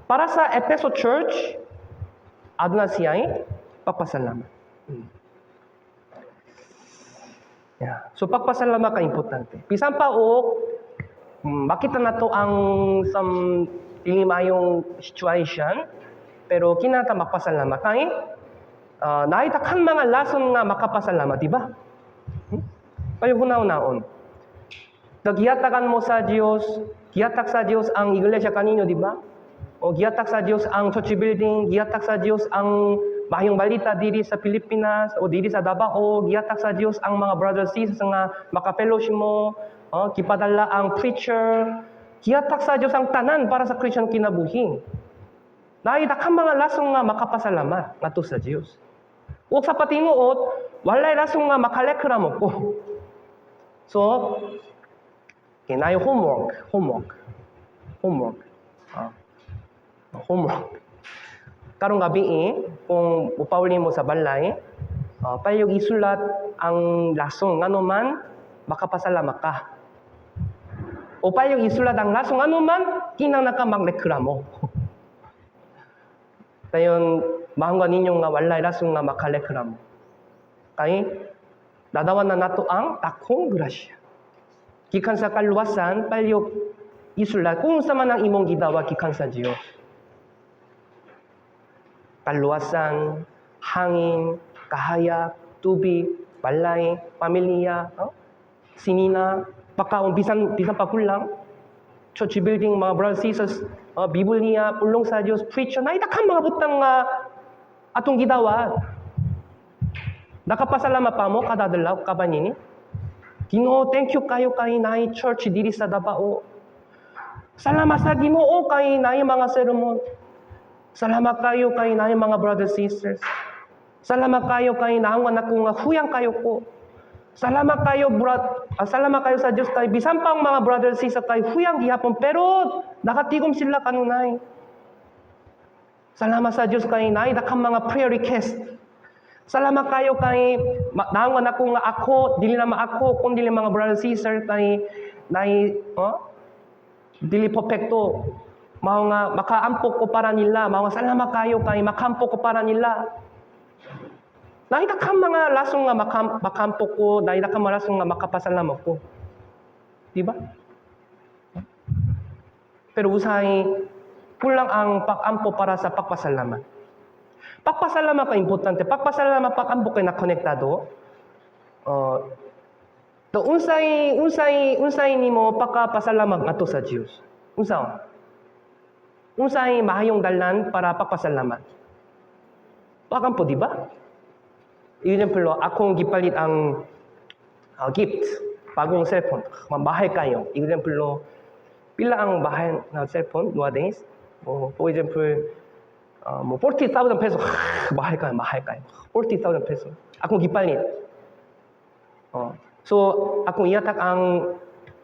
para sa Efeso Church, aduna siya ay pagpasalamat. Yeah. So pagpasalamat ka importante. Bisan pa og makita nato ang some dili maayong situation, pero kinahanglan ta magpasalamat kay naay daghang mga rason nga makapasalamat, di ba? Kayo hunahunaon. Nagihatagan mo sa Dios, gihatag sa Dios ang iglesia kaninyo, di ba? O gihatag sa Dios ang church building, gihatag sa Dios ang maayong balita diri sa Pilipinas o diri sa Davao, gihatag sa Dios ang mga brothers, sisters nga maka-fellowship mo, o, gipadala ang preacher, gihatag sa Dios ang tanan para sa Christian kinabuhi. Naay daghang mga rason nga makapasalamat ngadto sa Dios. Ug sa patinuot, walay rason nga makareklamo ko. So, okay, naay homework, homework, homework. Homework. Karong gabi, kung upauli mo sa balay, palihog isulat ang rason ngano man makapasalamat ka. O palihog isulat ang rason ngano man kinahanglan ka magreklamo. Dayon mahanggan ninyo nga walay rason nga makareklamo. Kay nadawat na nato ang dakong grasya. Gikan sa kaluwasan, palihog isulat kung unsa man ang imong gidawat gikan sa Dios. Kaluwasan, hangin, kahayag, tubig, balay, pamilya, oh? Sinina, pagkaon, bisan, bisan pa kulang, church building, mga brothers, sisters, Biblia, pulong sa Dios, preacher, naay daghang mga butang nga atong gidawat. Nakapasalamat pa mo kada adlaw kaban nini? Ginoo, thank you kayo kay naay church diri sa Davao. Salamat sa Ginoo kay naay mga sermon. Salamat kayo kay naay mga brothers, sisters. Salamat kayo kay naangwan ako nga huyang kayo ko. Salamat kayo brad, salamat kayo sa Dios kay bisan pa ang mga brothers, sisters kay huyang gihapon pero nakatigom sila kanunay. Salamat sa Dios kay naay daghang mga prayer request. Salamat kayo kay naangwan ako nga ako dili na ako kundi mga brothers, sister kay naay, oh, dili perfecto. Mao nga makaampo ko para nila, mao nga salamat kayo kay makaampo ko para nila. Naay daghang mga rason nga makaampo ko, naay daghang mga rason nga makapasalamat ko. Di ba? Pero usahay kulang ang pag-ampo para sa pagpasalamat. Pagpasalamat ka importante. Pagpasalamat, pag-ampo kay nakonektado. To unsay nimo pagkapasalamat ngadto sa Dios? Unsa? Unsay mahayong dalan para pagpasalamat? Pag-ampo, di ba? Example, akong gipalit ang gift, bagong cellphone. Mahal kayo. Example, pila ang mahal na cellphone nowadays? Oh, for example, 뭐 40,000 peso. Mahal kayo, mahal kayo. 40,000 peso. Akong gipalit. So, akong ihatag ang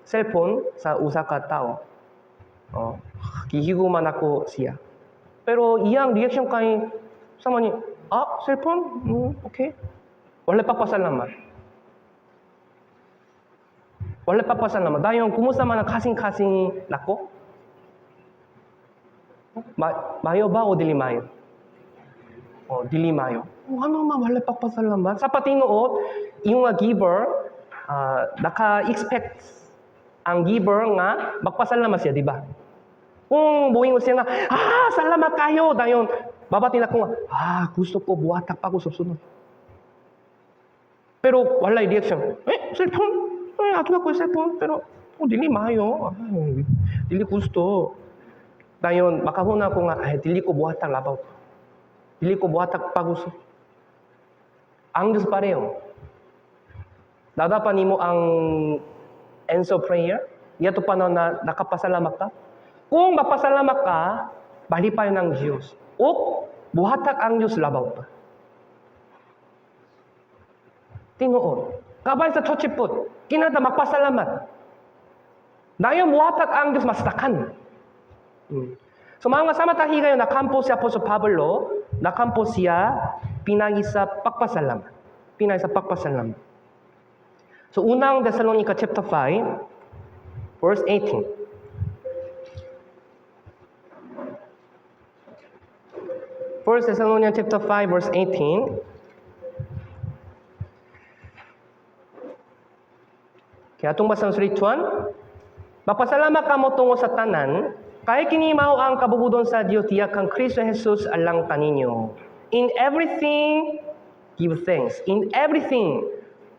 cellphone sa usa ka tao. Gihigugma nako siya. Pero iyang reaction kay sama ni, "Ah, cellphone? Okay." Wala pagpasalamat. Wala pagpasalamat. Dayon, kumusta man ang kasing-kasing nako? Mayo ba o dili mayo? O, dili mayo. O, ano man, wala pagpasalamat. Sa patinuot, yung nga giver, naka-expect ang giver nga magpasalamat siya, di ba? Kung moingon siya nga, "Ah, salamat kayo," dayon, babati na ko nga, "Ah, gusto ko buhatag pa ko sunod." Pero wala reaction. "Eh, cellphone? Eh, ato na ko cellphone, pero oh, dili maayo. Ay, dili gusto." Dayon, makahuna ko nga, "Ay, dili ko buhatag labaw. Dili ko buhatag pagusto." Ang Diyos pareho. Nadawat pa nimo ang answer prayer? Iyato pa na nakapasalamat ka? Kung mapasalamat ka, malipayon ang Diyos. O Muhatag ang Dios labaw pa. Tinuod. Kabay sa church pod, kinahanglan magpasalamat. Dayon muhatag ang Dios mas daghan. So mga sama ta higayon, nakampo si Apostol Pablo, nakampo siya pinagi sa pagpasalamat. Pinagi sa pagpasalamat. So Unang Thessalonica chapter 5 verse 18. First Thessalonians chapter 5 verse 18. Kaya atong basang 3, 1. Magpasalamat kamo tungo sa tanan, kay kini mao ang kabubut-on sa Dios diha kang Kristo Jesus alang kaninyo. In everything, give thanks. In everything.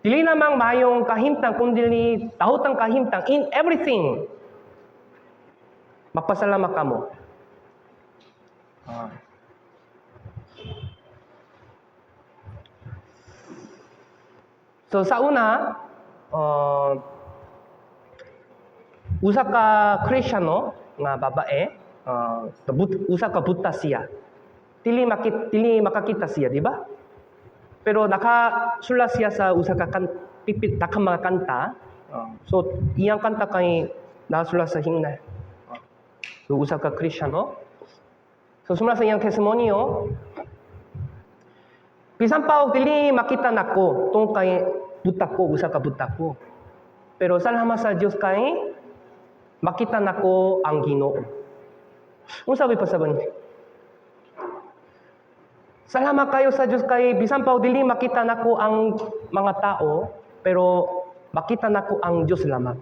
Dili lamang mayong kahimtang, kundi dahutang kahimtang. In everything. Magpasalamat kamo. So sa una, usa ka Kristiyano nga babae, usa ka buta siya. Dili makakita siya, di ba? Pero nakasulat siya sa usa ka kan, pipit daghang mga kanta. So iyang kanta kay nasulat sa himnal. So usa ka Kristiyano. So sumala sa iyang testimonyo, bisan pa og dili makita nako tungod kay buta ko, usa ka buta ko. Pero salamat sa Dios kay makita nako ang Ginoo. Unsa may pasabon? Salamat kayo sa Dios kay bisan pa og dili makita nako ang mga tao, pero makita nako ang Dios lamang.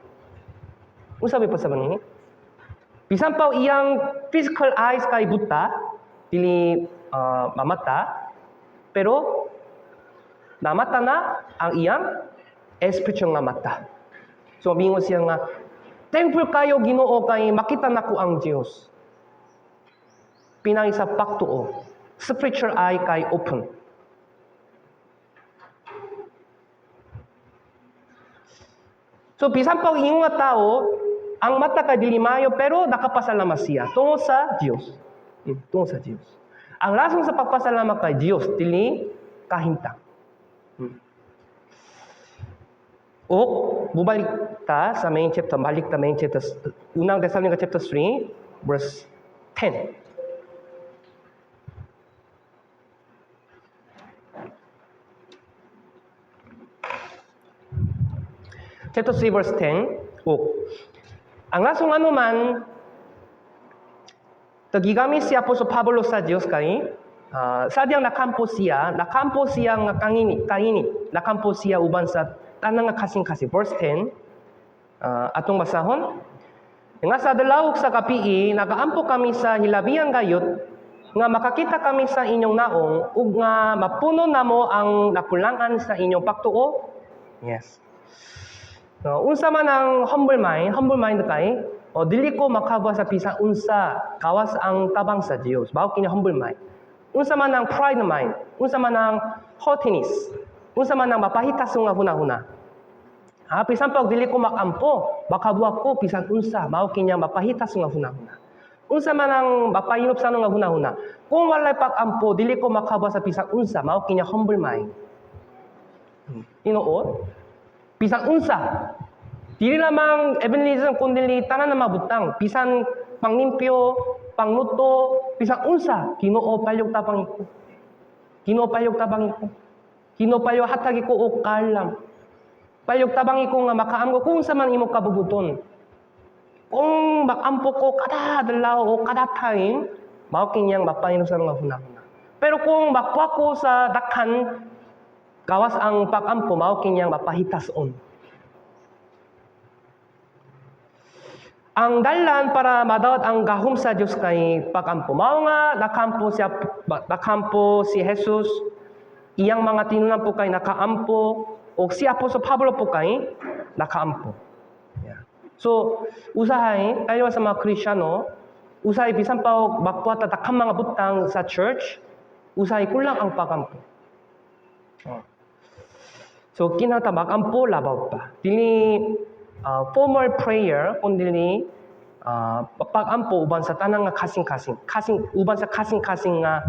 Unsa may pasabon ni? Bisan pa og iyang physical eyes kay buta, dili mamata, pero namata na ang iyang spiritual nga mata. So mingon siya nga, thankful kayo Ginoo kay makita nako ang Dios. Pinagi sa pagtuo, spiritual eye kay open. So bisan pa ingon nga tao, ang mata kay dili maayo pero nakapasalamat siya tungod sa Dios. Tungod sa Dios. Ang rason sa pagpasalamat kay Dios dili kahimtang. O mubalik ta sa main chapter, balik ta main chapter, Unang Thessalonica chapter 3 verse 10. Chapter 3 verse 10. O ang rason anuman gigamit si Apostol Pablo sa Dios kay sadyang nakampo siya nga kainit, kainit, nakampo siya uban sa tanang nga kasing-kasing. Verse 10, atong basahon. Nga sa adlaw sa gabii, nagaampo kami sa hilabihan gayot, nga makakita kami sa inyong naong, ug nga mapuno namo ang nakulangan sa inyong pagtuo. Yes. So, unsa man ang humble mind kay, o dili ko makabuhat sa bisan unsa gawas ang tabang sa Dios. Mao kini humble mind. Unsa man ang pride mind, unsa man ang haughtiness, unsa man ang mapahitas nga hunahuna. Ha, bisan pag dili ko makampo, makabuhat ko bisan unsa, mao kini mapahitas nga hunahuna. Unsa man ang mapahinobsano nga hunahuna. Kung walay pag-ampo, dili ko makabuhat sa bisan unsa, mao kini humble mind. Tinuod? Bisan unsa. Dili lamang evangelism kundi tanan na mabutang, bisan panglimpyo, pangluto, bisan unsa, Ginoo palyog tabang ko. Ginoo palyog tabang ko. Ginoo palyog hatagi ko og kaalam. Palyog tabang ko nga makaamgo kung unsa man imo kabubuton. Kung makampo ko kada adlaw o kada time, mao kinyang mapahinom sa mga hunahuna. Pero kung makuha ko sa dakhan, gawas ang pag-ampo, mao kinyang mapahitason. Ang dalan para madawat ang gahom sa Dios kay pag-ampo. Mao nga nakampo siya, nakampo si Jesus, iyang mga tinunan po kay nakaampo, o si Apostol Pablo po kay nakaampo. Yeah. So, usahay, tayo sa mga Kristiyano, usahay bisan pa og magbuhat ta daghang mga butang sa church, usahay kulang ang pagampo. Oh. So, kinahanglan magampo labaw pa. Dili formal prayer, kundi pag-ampo uban sa tanang nga kasing-kasing, kasing uban sa kasing-kasing nga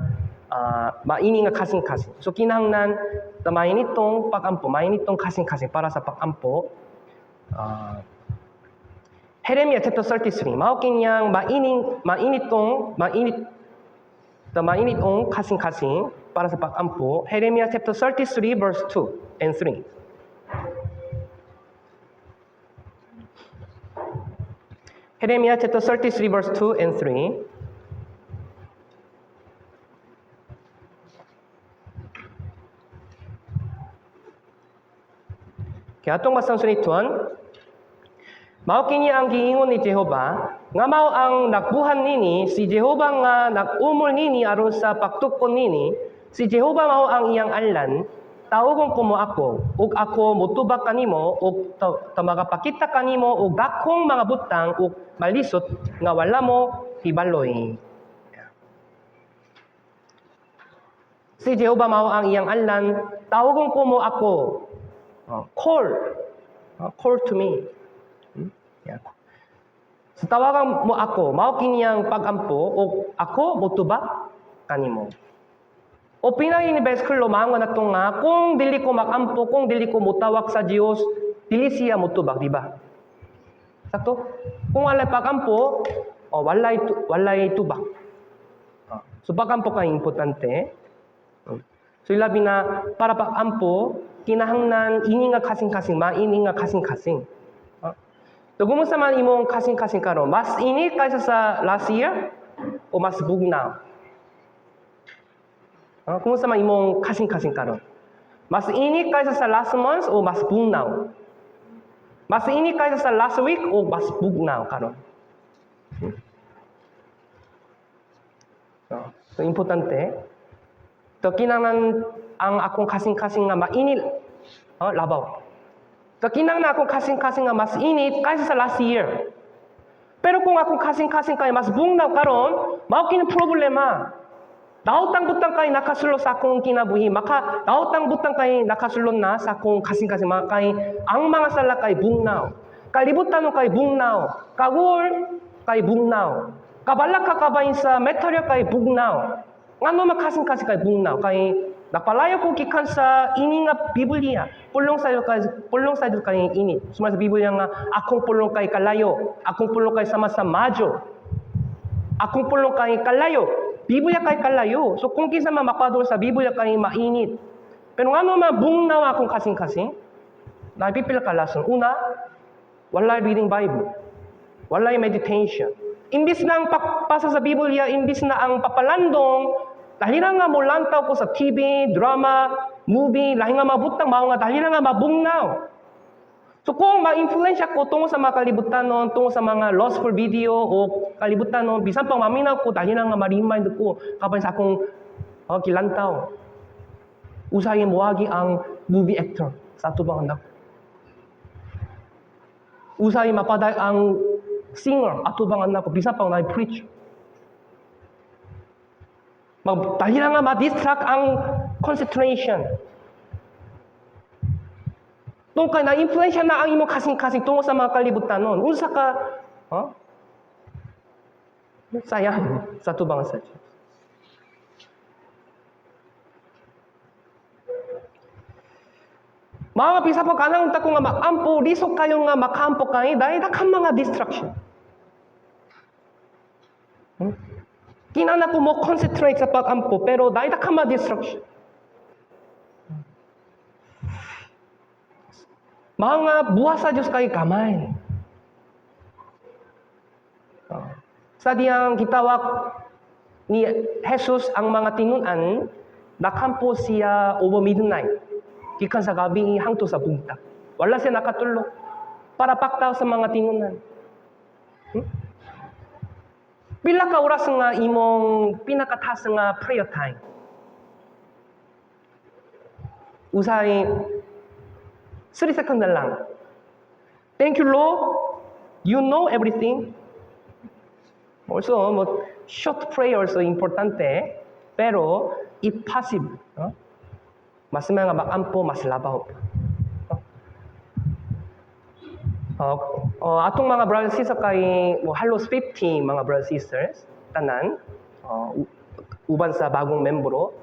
Maini nga kasing-kasing. So kinahanglan ta mainitong pag-ampo, mainitong kasing-kasing para sa pag-ampo. Jeremiah chapter 33. Mao kiniyang maining mainitong mainit the mainitong kasing-kasing para sa pag-ampo. Jeremiah chapter 33 verse 2 and 3. Jeremiah chapter 33 verse 2 and 3. Kaya atong basang sunituan, mao kini ang giingon ni Jehova, nga mao ang nagbuhat nini, si Jehova nga nag-umol nini aron sa pagtukon nini, si Jehova mao ang iyang allan, tawgon ko mo ako, ug ako motubag kanimo, ug magapakita kanimo og dakong mga butang ug malisod nga wala mo hibaloy. Si Jehova mao ang iyang allan, tawgon ko mo ako. Call. Call to me. Yeah. So tawagan mo ako, mao kiniyang pag-ampo o ako motubag kanimo. O pinay ni Besklo maangon na nga kung dili ko magampo, kung dili ko mutawag sa Dios, dili siya motubag, di ba? Sakto? Kung walay pagampo, o walay tubag. So pagampo kay importante. So ilabi na para pagampo, kinahanglan ini nga kasing-kasing, maini nga kasing-kasing. So kumusta man imong kasing-kasing karon? Mas ini kaysa sa last year o mas bugnaw? Kumusta man imong kasing-kasing karon? Mas ini kaysa sa last month o mas bugnaw? Mas ini kaysa sa last week o mas bugnaw karon? So importante. So kinahanglan ang akong kasing-kasing nga mainit, labaw. So kinahanglan akong kasing-kasing nga mas init kaysa sa last year. Pero kung akong kasing-kasing kay mas bugnaw karon, mao kini problema. Daotang butang kay nakasulod sa akong kinabuhi. Maka daotang butang kay nakasulod na sa akong kasing-kasing mga kay ang mga sala kay bugnaw. Kalibutan kay bugnaw. Kagul kay bugnaw. Kabalaka kabahin sa metalya kay bugnaw. Ngano makasing-kasing kay bugnaw kay napalayo ko gikan sa ini nga Biblia. Pulong sa kay init. Suma sa Biblia nga akong pulong kay kalayo, akong pulong kay sama sa majo. Akong pulong kay kalayo. Biblia kay kalayo. So kung kinsa man makadol sa Biblia kay mainit. Pero ngano mabugnaw akong kasing-kasing? Napipila ka lason. Una, walay reading Bible. Walay meditation. Imbis na ang pagpasa sa Biblia, imbis na ang papalandong, dahil nga molantaw ko sa TV, drama, movie, lahi nga mabutang, mao nga dahil nga mabugnaw. So kung ma-influensya ko tungo sa mga kalibutanon, tungo sa mga lustful video o kalibutanon, bisan pang maminaw ko, dahil nga ma-remind ko kapag sa akong gilantaw. Usahay moagi ang movie actor sa atubang anak. Usahay mapaday ang singer atubang anak ko, bisan pang na-preach. Dahil nga ma-distract ang concentration. Tungkol kay na-influensya na ang imong kasing-kasing tungo sa mga kalibutanon. Unsa ka, huh? Sayang sa tubang sa Diyos. Mga bisa po kanang unta ko nga maampo, lisok kayo nga makaampo kay dahil dakang mga distraction. Kinahanglan ko mo concentrate sa pag-ampo, pero dahil dakang mga distraction. Mga buhat sa Diyos kay gamay. Sa diyang gitawag ni Jesus ang mga tinun-an, nakampo siya over midnight. Gikan sa gabi hangtod sa buntag. Wala siya nakatulog para paktaw sa mga tinun-an. Pila ka oras nga imong pinakataas nga prayer time? Usahay 3 seconds na lang. Thank you, Lord. You know everything. Also, short prayer also importante. Pero, if possible, no? Mas mga makampo, mas labaw. Atong mga brothers and sisters kay halos 50 mga brothers and sisters, tanan, Uban sa bagong membro,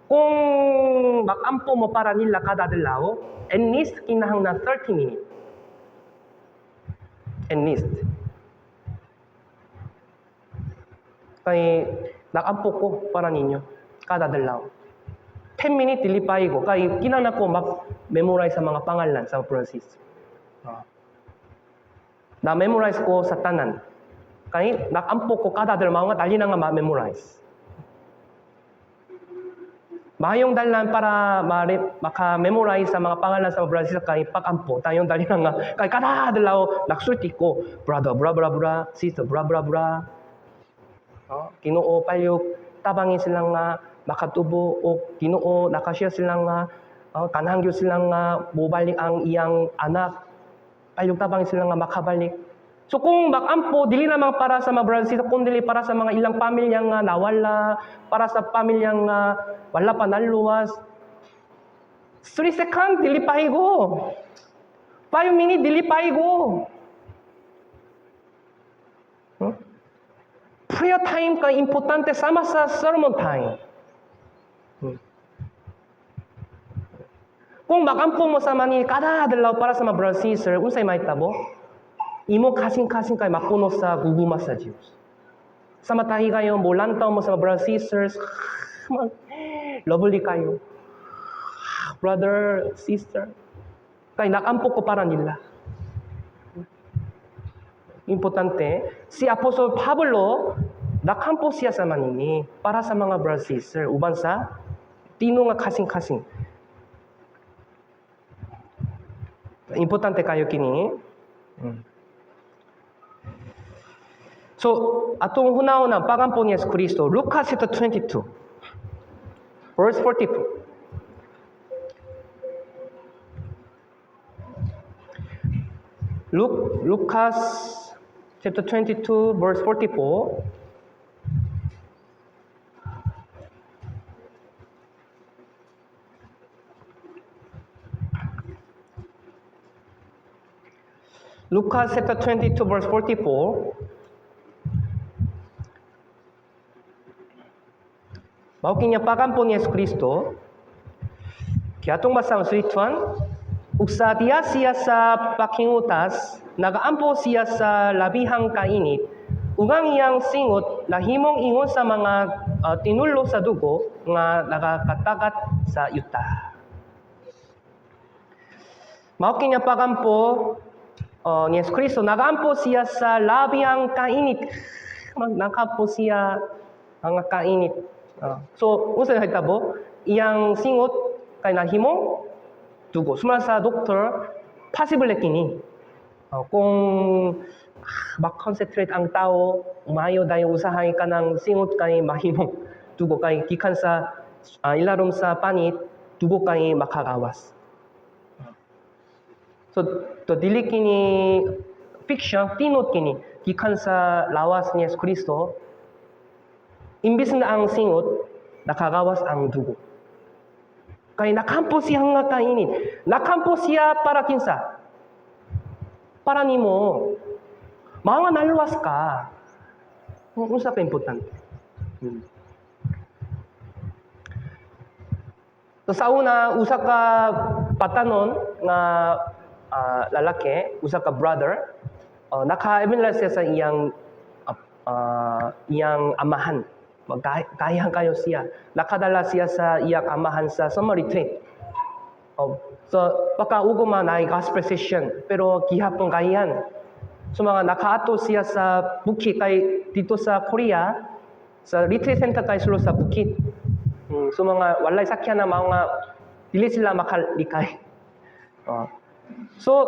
kung makampo mo para nila kada adlaw, at least kinahanglan 30 minutes. At least. Kay nakampo ko para ninyo kada adlaw. 10 minutes dili paigo kay kinahanglan ko mag-memorize sa mga pangalan sa Francis. Na-memorize ko sa tanan. Kay nakampo ko kada adlaw, mao nga dali na nga ma-memorize. Maayong dalan para maka-memorize sa mga pangalan sa mga kay pagampo. Tayong dali na nga kay kada adlaw nagsulti ko, brother bra bra bra, sister bra bra bra. Oh, Ginoo, palyog tabangin sila nga makatubo o Ginoo, nakashare sila nga, oh, ganahan gyud sila nga mobalik ang iyang anak. Palyog tabangin sila nga makabalik. So kung makampo, dili lamang para sa mga brothers, kundi para sa mga ilang pamilya nga nawala, para sa pamilya nga wala pa naluwas. 3 second, dili paigo. 5 minutes, dili paigo. Huh? Prayer time ka importante sama sa sermon time. Kung makampo mo sa mani kada adlaw para sa mga brothers, sister, unsay mahitabo? Imo kasing-kasing kay mapuno sa gugma sa Dios. Sa matahi kayo, molantaw mo sa mga brothers, sisters, lovely kayo. Brother, sister. Kay nakampo ko para nila. Importante, si Apostol Pablo, nakampo siya sa manini para sa mga brothers, sister, uban sa tino nga kasing-kasing. Importante kayo kini. So, atong hunahuna pagampo ni Yesu Kristo, Lucas chapter 22, verse 44. Lucas chapter 22, verse 44. Lucas chapter 22, verse 44. Mao kini pagampo ni Yesu Kristo. Kiatong basahon 3:1. Ug sa diya siya sa pakingutas, nagaampo siya sa labihang kainit, ug ang iyang singot nahimong ingon sa mga tinulo sa dugo nga nagakatagat sa yuta. Mao kini pagampo ni Yesu Kristo, nagaampo siya sa labihang kainit. Nagaampo siya ang kainit. So, unsa nahitabo? Iyang singot kay nahimong dugo. Sumala sa doktor, possible kini. Kung ma-concentrate ang tao, umayo dayon usahay kanang singot kay mahimong dugo kay gikan sa ilarom sa panit, dugo kay makagawas. So, to dili kini fiction, tinuod kini gikan sa lawas ni Yesu Kristo. Imbis na ang singot, nakagawas ang dugo. Kay nakampo siya nga kainit. Nakampo siya para kinsa? Para nimo. Mao nga naluwas ka. Unsa ka importante? So, sa una, usa ka batanon nga lalaki, usa ka brother, naka-evangelize siya sa iyang amahan. Magkahihan kayo siya. Nakadala siya sa iyang amahan sa summer retreat. So, baka ugoma na gospel session, pero gihapon kahihan. So, mga nakaato siya sa bukid, kay dito sa Korea, sa retreat center kay sulo sa bukid. So, mga walay sakyan na mga dili sila makalikay. So,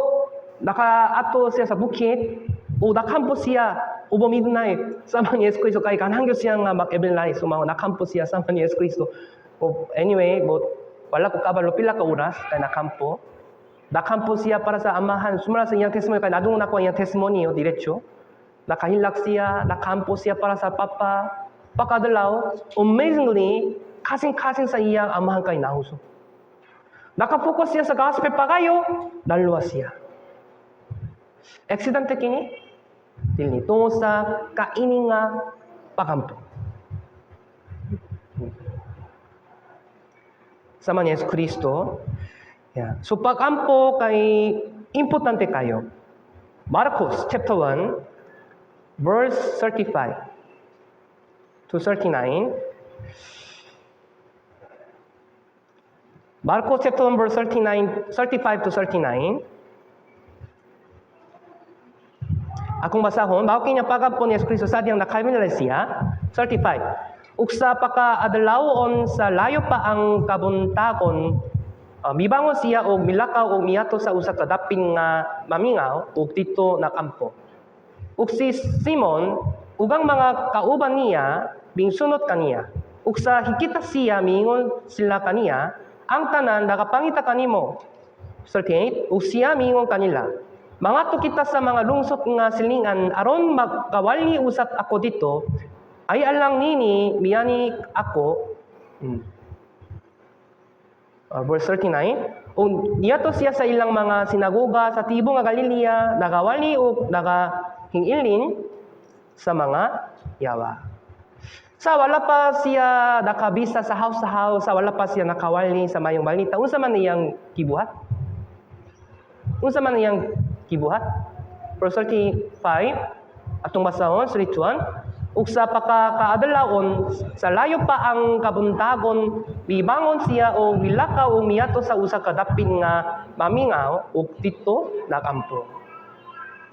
nakaato siya sa bukid, o nakampo siya over midnight sama ni Yesu Kristo kay kanang siya nga mag-evangelize. So, mga nakampo siya sama ni Yesu Kristo. O, anyway, mo, wala ko kabalo pila ka oras kay nakampo. Nakampo siya para sa amahan. Sumala sa iyang testimony kay nadungog nako ang iyang testimony diretso. Nakahilak siya, nakampo siya para sa papa. Pakadlaw, amazingly, kasing-kasing sa iyang amahan kay nahuso. Nakapokus siya sa gospel pagayo, naluwas siya. Aksidente kini? Dili, tungod sa kaini nga pagampo. Sama ni Yesu Kristo. Yeah. So pag-ampo kay importante kayo. Marcos chapter 1 verse 35 to 39. Marcos chapter 1 verse 39, 35 to 39. Akong basahon, mao kini ang pag-ampo ni Yesu Kristo sa diyang naka-evangelize siya. 35. Ug sa pakaadlawon sa layo pa ang kabuntagon, mibangon siya og milakaw og miadto sa usa ka dapit nga mamingaw ug didto nakampo. Ug si Simon ug ang mga kauban niya mingsunod kaniya. Ug sa hikita siya miingon sila kaniya, "Ang tanan nakapangita kanimo." 38. Ug siya miingon kanila, "Mangadto kita sa mga lungsod nga silingan aron makawali usab ako didto, ay alang nini miani ako." Verse 39, ug niadto siya sa ilang mga sinagoga sa tibuok nga Galilea, nagawali ug nagahingilin sa mga yawa. Sa wala pa siya nakabisa sa house, sa wala pa siya nakawali sa mayong balita, unsa man iyang gibuhat? Unsa man iyang gibuhat? Verse 35, atong basahon, 3, 1. Ug sa pagkakaadlawon sa layo pa ang kabuntagon, mibangon siya og milakaw ug miadto sa usa ka dapit nga mamingaw ug didto nakampo.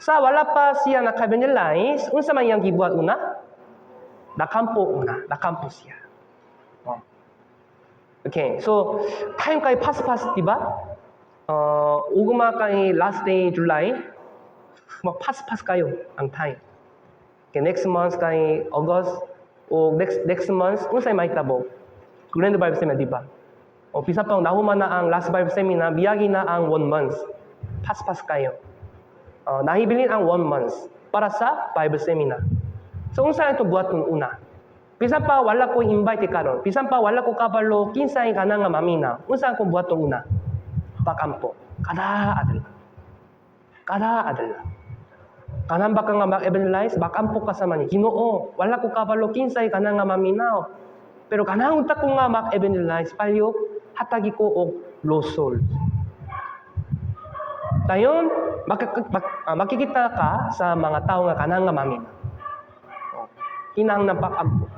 Sa wala pa siya naka-evangelize, unsa man iyang gibuhat una? Nakampo una, nakampo siya. Oh. Okay, so time kay fast-fast, di ba? Ugma kay last day July, mag fast-fast kayo ang time. Okay, next month kay August o next next month unsay mahitabo? Grand Bible Seminar, di ba? O bisan pang nahuman na ang last Bible Seminar, miyagi na ang one month. Fast-fast kayo. Nahibilin ang one month para sa Bible Seminar. So unsa ito buhaton una? Bisan pa wala ko invite karon, bisan pa wala ko kabalo kinsay kana nga mamina, unsa akong buhaton una? Pakampo. Kada adlaw. Kada adlaw. Kanan ba ka nga mag-evangelize? Makampo ka sa mani. Ginoo, wala ko kabalo kinsay kana nga maminaw. Pero kanang unta ko nga mag-evangelize, palihog hatagi ko og lost souls. Dayon, makikita ka sa mga tao nga kanang nga maminaw. Oh. Kinahanglan pakampo.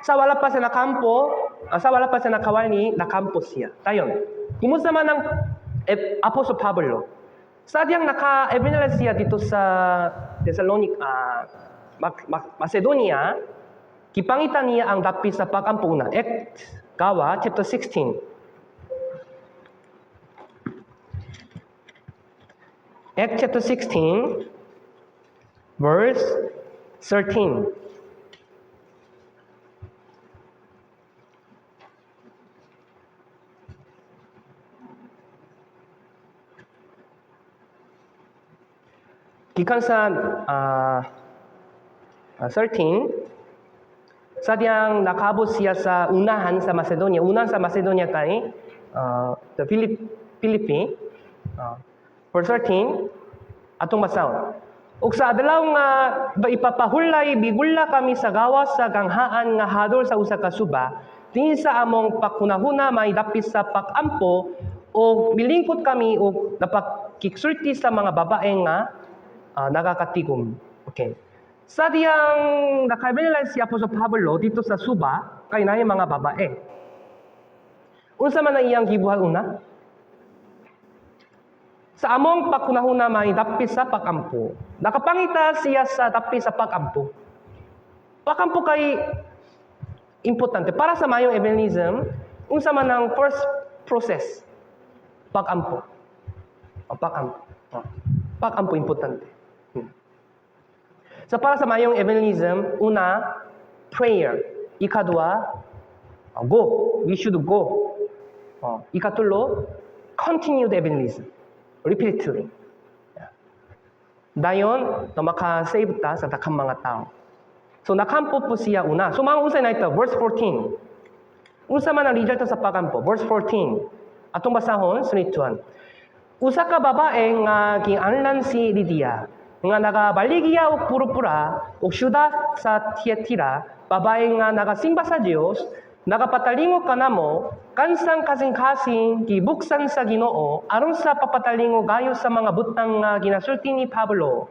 Sa wala pa siya nakampo, sa wala pa siya nakawali, nakampo siya. Dayon, kumusta man ang Apostol Pablo? Sa diyang naka-evangelize siya dito sa Thessalonica, Macedonia, gipangita niya ang dapit sa pagampo na. Act Gawa, chapter 16. Act chapter 16, verse 13. Gikan sa 13, sa diyang nakaabot siya sa unahan sa Macedonia. Unahan sa Macedonia kay the Philippi. Verse 13, atong basahon. Ug sa adlaw nga ba ipapahulay migula kami sa gawas sa ganghaan nga hadol sa usa ka suba, dinhi sa among paghunahuna may dapit sa pagampo og milingkod kami og napakigsulti sa mga babae nga nagakatigom. Okay. Sa diyang naka-evangelize si Apostol Pablo dito sa suba, kay naay mga babae. Unsa man ang iyang gibuhat una? Sa among paghunahuna may dapit sa pagampo. Nakapangita siya sa dapit sa pagampo. Pagampo kay importante para sa mayong evangelism, unsa man ang first process? Pagampo. O, pagampo. O, pagampo importante. So para sa mayong evangelism, una, prayer. Ikadua, go. We should go. Ikatulo, continue the evangelism. Repeatedly. Yeah. Dayon, na maka-save ta sa daghang mga tao. So nakampo po siya una. So mga unsay na ito, verse 14. Unsa man ang result sa pagampo? Verse 14. Atong basahon, sunod. Usa ka babae nga gianlan si Lydia, nga nagabaligya og purpura og syudad sa Tiatira, babae nga nagasimba sa Dios, Nagapatalingog kanamo, kansang kasing-kasing gibuksan sa Ginoo aron sa pagpatalingog gayo sa mga butang nga ginasulti ni Pablo.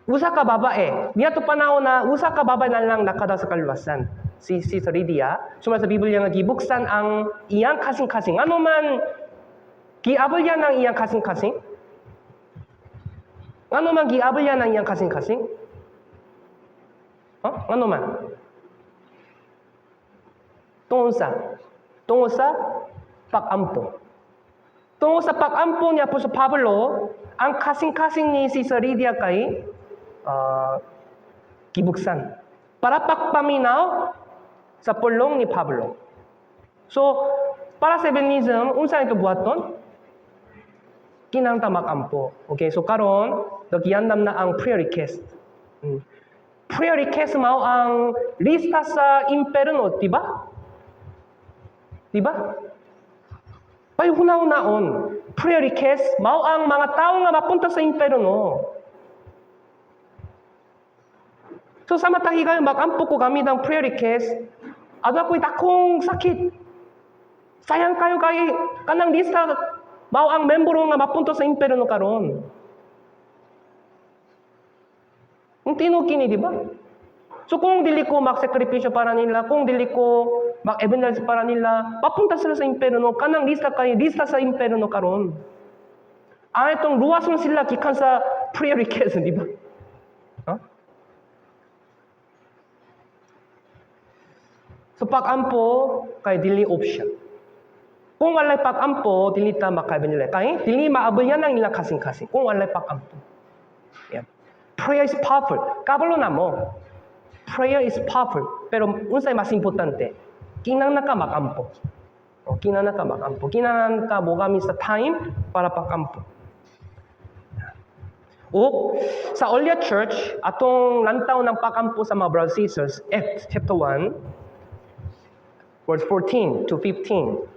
Usa ka babae, niadto panahon na usa ka babae na lang nakadawat sa kaluwasan. Si Lydia, sumala sa Biblia nga gibuksan ang iyang kasing-kasing. Ano man giabalyan ang iyang kasing-kasing? Ano man giabalyan ang iyang kasing-kasing? Huh? Ano man? Tungod sa? Tungod sa pag-ampo. Tungod sa pag-ampo ni Apostol Pablo, ang kasing-kasing ni si Lydia kay gibuksan para pagpaminaw sa pulong ni Pablo. So, para sa evangelism, unsa ito buhaton? Kinahanglan ta mag-ampo. Okay, so karon nagiandam na ang prayer request. Prayer request mao ang lista sa imperno, di ba? Di ba? Ay, huna-hunaon. Prayer request, mao ang mga tao nga mapunta sa imperno. So sa matag higayon, mag-ampo ko gamit ang prayer request, aduna ko'y dakong sakit. Sayang kayo kay kanang lista mao ang membro nga mapunta sa imperno karon. Ang tinuod kini, di ba? So kung dili ko magsakripisyo para nila, kung dili ko mag-evangelize para nila, mapunta sila sa imperno, kanang lista kay lista sa imperno karon. Ang itong luwason sila gikan sa prayer request, di ba? Huh? So pag-ampo kay dili option. Kung walay pag-ampo, dili ta maka-evangelize. Kay dili maabalyan ang ilang kasing-kasing. Kung walay pag-ampo. Yeah. Prayer is powerful. Kabalo na mo. Prayer is powerful. Pero unsay mas importante? Kinahanglan ka mag-ampo. O, kinahanglan ka mag-ampo. Kinahanglan ka mogamit sa time para pag-ampo. O sa earlier church, atong lantaw ng pag-ampo sa mga brothers and sisters, Acts chapter 1, verse 14 to 15.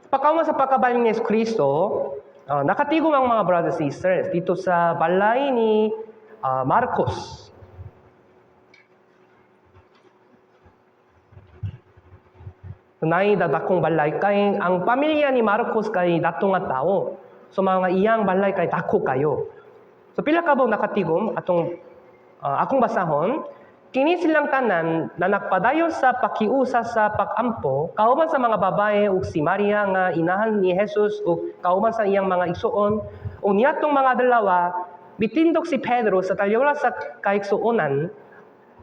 Pagkauman sa pagkabalik ni Yesu Kristo, nakatigom ang mga brothers and sisters dito sa balay ni Marcos. Naay dadakong balay kay ang pamilya ni Marcos kay dato nga tao. So mga iyang balay kay dako kayo. So pila ka ba nakatigom atong akong basahon, kini silang tanan na nagpadayon sa pakiusa sa pag-ampo kauban sa mga babae ug si Maria nga inahan ni Jesus ug kauban sa iyang mga igsuon ug niadtong mga adlaw mitindog si Pedro sa talyola sa kaigsuonan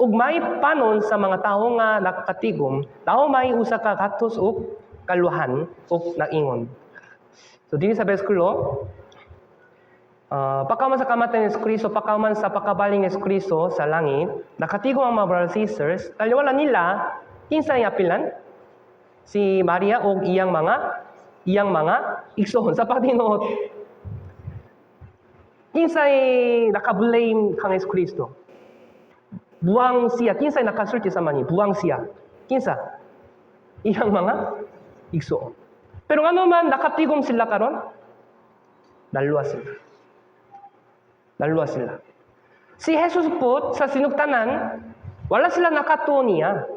ug may panon sa mga tawo nga nakatigom, tawo may usa ka gatos ug kaluhan ug naingon. So dinhi sa bersikulo, pagkauman sa kamatayan ni Kristo, pagkauman sa pagkabaling ni Kristo sa langit, nakatigom ang mga brothers and sisters, taliwala nila, kinsa ang apilan? Si Maria og iyang mga igsoon sa pagtinuod. Kinsay naka-blame kang Yesu Kristo? Buang siya. Kinsay nakasulti sa mani? Buang siya. Kinsa? Iyang mga igsoon. Pero ngano man nakatigom sila karon? Naluwas sila. Naluwas sila. Si Jesus po sa sinugtanan, wala sila nakatuo niya.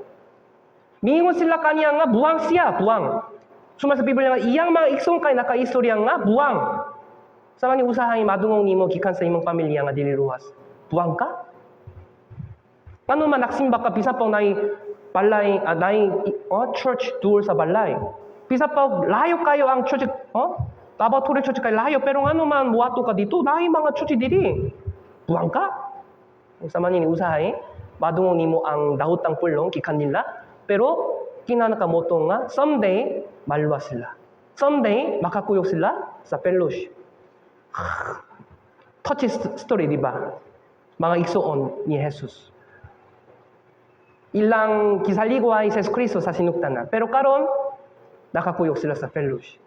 Miingon sila kaniya nga buang siya, buang. Suma sa Biblia nga iyang mga igsoon kay nakaistorya nga buang. Sa man usahay madungog nimo gikan sa imong pamilya nga dili luwas. Buang ka? Ngano man nagsimba ka bisan pa naay balay, naay, oh, church duol sa balay. Bisan pa layo kayo ang church, oh? Davao Tory Church kay layo pero ngano man moadto ka dito, naay mga church diri. Buang ka? Sa man ni usahay madungog nimo ang dahutang pulong gikan nila pero kinahanglan ka motuo nga someday maluwas sila. Someday makakuyog sila sa fellowship. Touch story, di ba? Mga igsoon ni Jesus. Ilang gisaligway sa Kristo sa sinugtanan. Pero karon nakakuyog sila sa fellowship.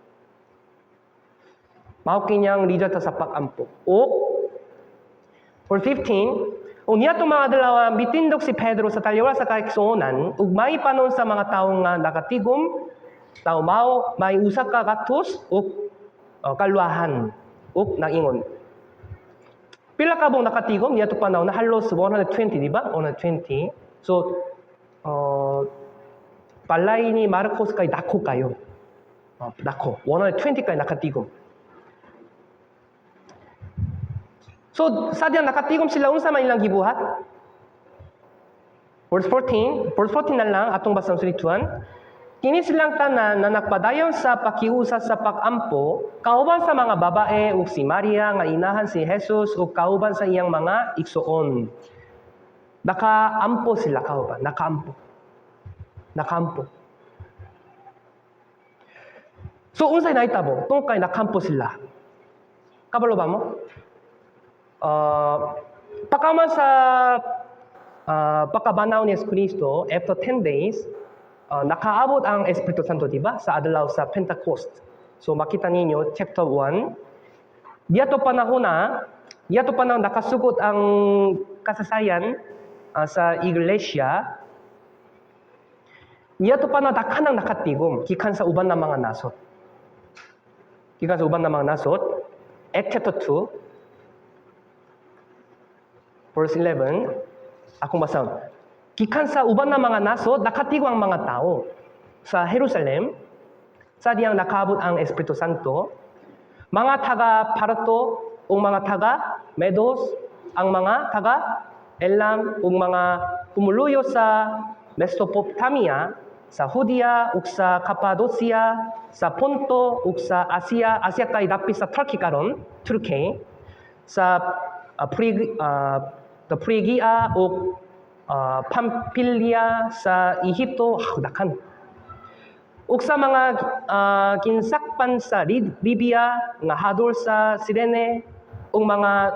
Mao kinyang resulta sa pag-ampo. O, verse 15, o niya itong mga adlaw, mitindog si Pedro sa talyola sa kaigsuonan, ug may panon sa mga tawo nga nakatigom, tao mao may usa ka gatos ug kaluwahan. Ug naingon. Pila ka buok nakatigom niadto panahon na? Halos 120, di ba? 120. So balay ni Marcos kay dako kayo. Dako. 120 kay nakatigom. So sa diyang nakatigom sila, unsa man ilang gibuhat? Verse 14, verse 14 na lang atong basang sulituan. Kini silang tanan na nagpadayon sa pakiusa sa pag-ampo kauban sa mga babae ug si Maria nga inahan si Jesus ug kauban sa iyang mga igsoon. Nakaampo sila kauban, nakaampo. Nakaampo. So unsay nahitabo? Tungod kay nakaampo sila. Kabalo ba mo? Pagkaman sa pagkabanhaw ni Kristo, after 10 days, nakaabot ang Espiritu Santo, di ba? Sa adlaw sa Pentecost. So makita ninyo, chapter 1. Diato panahon nakasugot ang kasaysayan sa iglesia. Niadto panahon daghanang nakatigom gikan sa uban na mga nasod. Gikan sa uban na mga nasod. Act chapter 2 verse 11. Akong basahon. Gikan sa uban na mga nasod, nakatigom ang mga tao sa Jerusalem sa diyang nakaabot ang Espiritu Santo. Mga taga Parto ug mga taga Medos, ang mga taga Elam ug mga pumuluyo sa Mesopotamia, sa Judea ug sa Cappadocia, sa Ponto ug sa Asia, Asia kay dapit sa Turkey karon, Turkey, sa the Phrygia ug Pamphylia, sa Ehipto, daghan. Ug sa mga ginsakpan sa Libya nga hadol sa Cyrene ug mga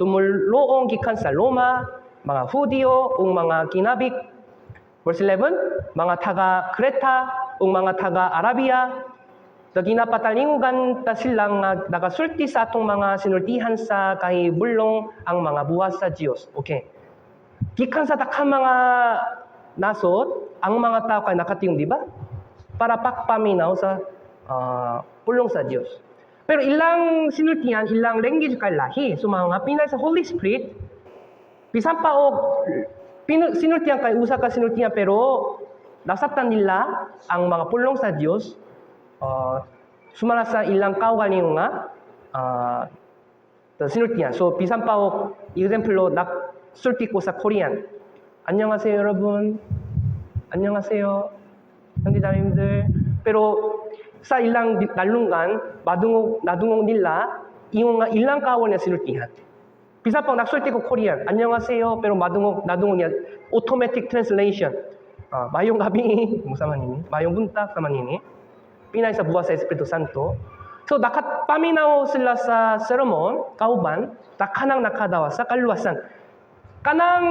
dumuluong gikan sa Roma, mga Hudiyo ug mga kinabig. Verse 11, mga taga Creta ug mga taga Arabia, ginapatalinghugan ta silang nga nagasulti sa atong mga sinultihan sa kahibulong ang mga buhat sa Dios. Okay. Gikan sa daghang mga nasod, ang mga tao kay nakatigom, di ba? Para pagpaminaw sa pulong sa Dios. Pero ilang sinultihan, ilang language kay lahi. So mga pinay sa Holy Spirit, bisan pa og sinultihan kay usa ka sinultihan, pero nasabtan nila ang mga pulong sa Dios sumala sa ilang kaugalingon nga sinultihan. So bisan pa og example, nagsulti ko sa Korean. "안녕하세요, 여러분. 안녕하세요. 형제자매님들." Pero sa ilang nalunggan, madungog, nadungog nila, ingon nga ilang kawan niya sinultihan. Bisan pa nagsulti ko Korean, "안녕하세요," pero madungog, nadungog niya, automatic translation. "Maayong gabii," mo nini. "Maayong buntag," sama nini. Pinay sa buhat sa Espiritu Santo. So nakapaminaw sila sa sermon, kauban, daghanang nakadawa sa kaluwasan. Kanang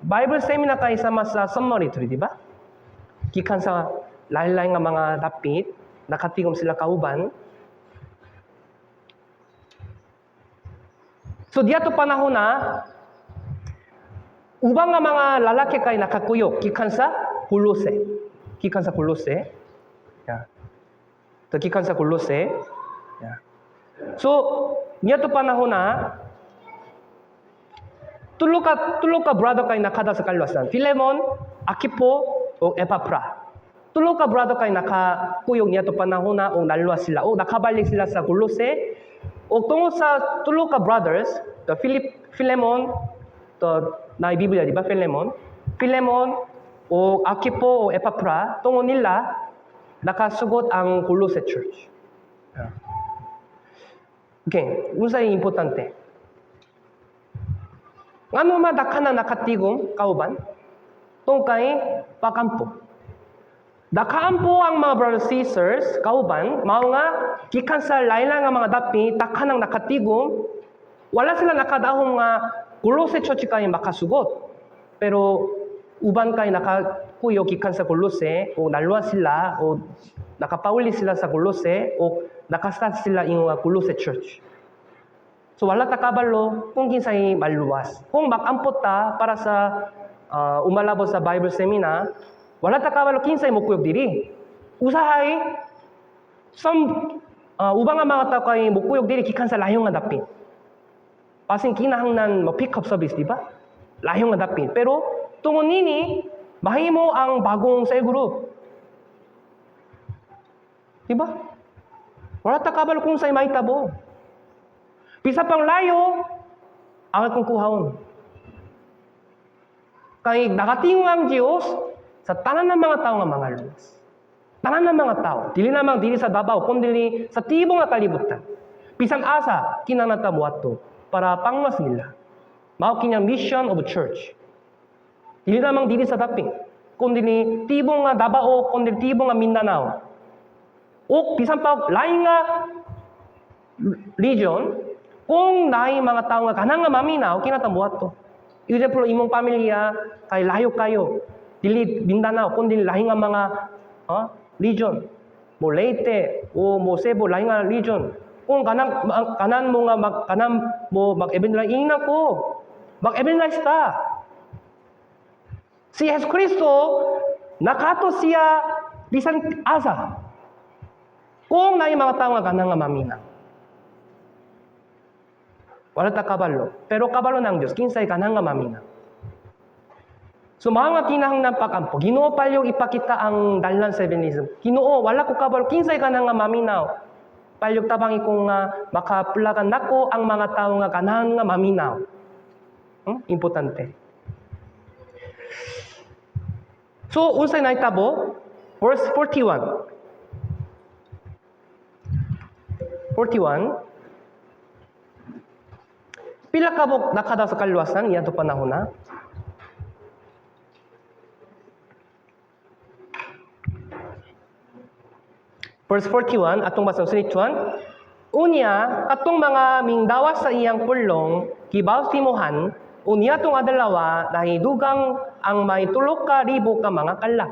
Bible seminar kay sama sa summary diri, di ba? Gikan sa lain-lain nga mga dapit, nakatigom sila kauban. So diato panahon na ubang nga mga lalaki kay nakakuyog gikan sa Kolose. Gikan sa Kolose. Yeah. The gikan sa Kolose. Yeah. So niadto panahon na tulo ka brother kay nakada sa kaluwasan. Philemon, Archipo, o Epapra. Tulo ka brother kay nakakuyog niadto panahon na o naluwas sila o nakabalik sila sa Kolose. O tungod sa tulo ka brothers, the Philip, Philemon, the na Biblia, di ba? Philemon. Philemon o Archipo o Epapra, tungod nila nakasugot ang Kolose Church. Yeah. Okay, unsay importante? Ngano man daghan na nakatigom kauban? Tungod kay pagampo. Nakaampo ang mga brothers sisters kauban, mao nga gikan sa lain nga mga dapit daghan ang nakatigom, wala sila nakadahom nga Kolose Church kay makasugot. Pero uban kay nakakuyog gikan sa Kolose o naluwas sila o nakapauli sila sa Kolose o nakastart sila ingon nga Kolose Church. So wala ta kabalo kung kinsay maluwas. Kung mag-ampot ta para sa umalabot sa Bible seminar, wala ta kabalo kinsay mokuyog diri. Usahay some Ubang nga mga tao kay mukuyog diri gikan sa layo nga dapit. Basin kinahanglan mo pick up service, di ba? Layo nga dapit. Pero tungod nini mahimo ang bagong cell group. Di ba? Wala ta kabalo kung unsay mahitabo. Bisa pang layo, ang akong kuhaon. Kay nakatingog ang Diyos sa tanan ng mga tao nga mga luwas. Tanan ng mga tao, dili lamang dili sa Davao, kundi sa tibok nga kalibutan. Bisan asa, kinahanglan ta moadto para pangluwas nila. Mao kini ang mission of church. Dili lamang dili sa dapit, kundi tibok nga Davao, kundi tibok nga Mindanao. O bisan pa lain nga region, kung naay mga tao nga kanang nga maminaw, kinahanglan ta moadto. Example, imong pamilya, kay layo kayo, dili Mindanao, kundi lahi nga mga region. Mo Leyte o mo Cebu, lahi nga region. Kung kanang kanan mo nga mag kanan mo mag-evangelize, ingna ko. Mag-evangelize ta. Si Jesu Kristo nakaadto siya bisan asa. Kung naay mga tao nga kanang nga maminaw. Wala ta kabalo. Pero kabalo ng Diyos, kinsay kanang nga maminaw. So mga kinahanglan pag-ampo, Ginoo, palyog ipakita ang dalan sa evangelism. Ginoo, wala ko kabalo kinsay kanang nga maminaw. Palyog tabangi ko nga makapulagan nako ang mga tao nga ganahan nga maminaw. Importante. So unsay nahitabo? Verse 41. 41. Pila ka buok nakadaot sa kaluwasan iyan panahon na? Verse 41, atong basang sunituan. Unya, katong mga mingdawas sa iyang pulong, gibawtimohan, unya tong adlaw nahidugang ang may 3,000 ka mga kala.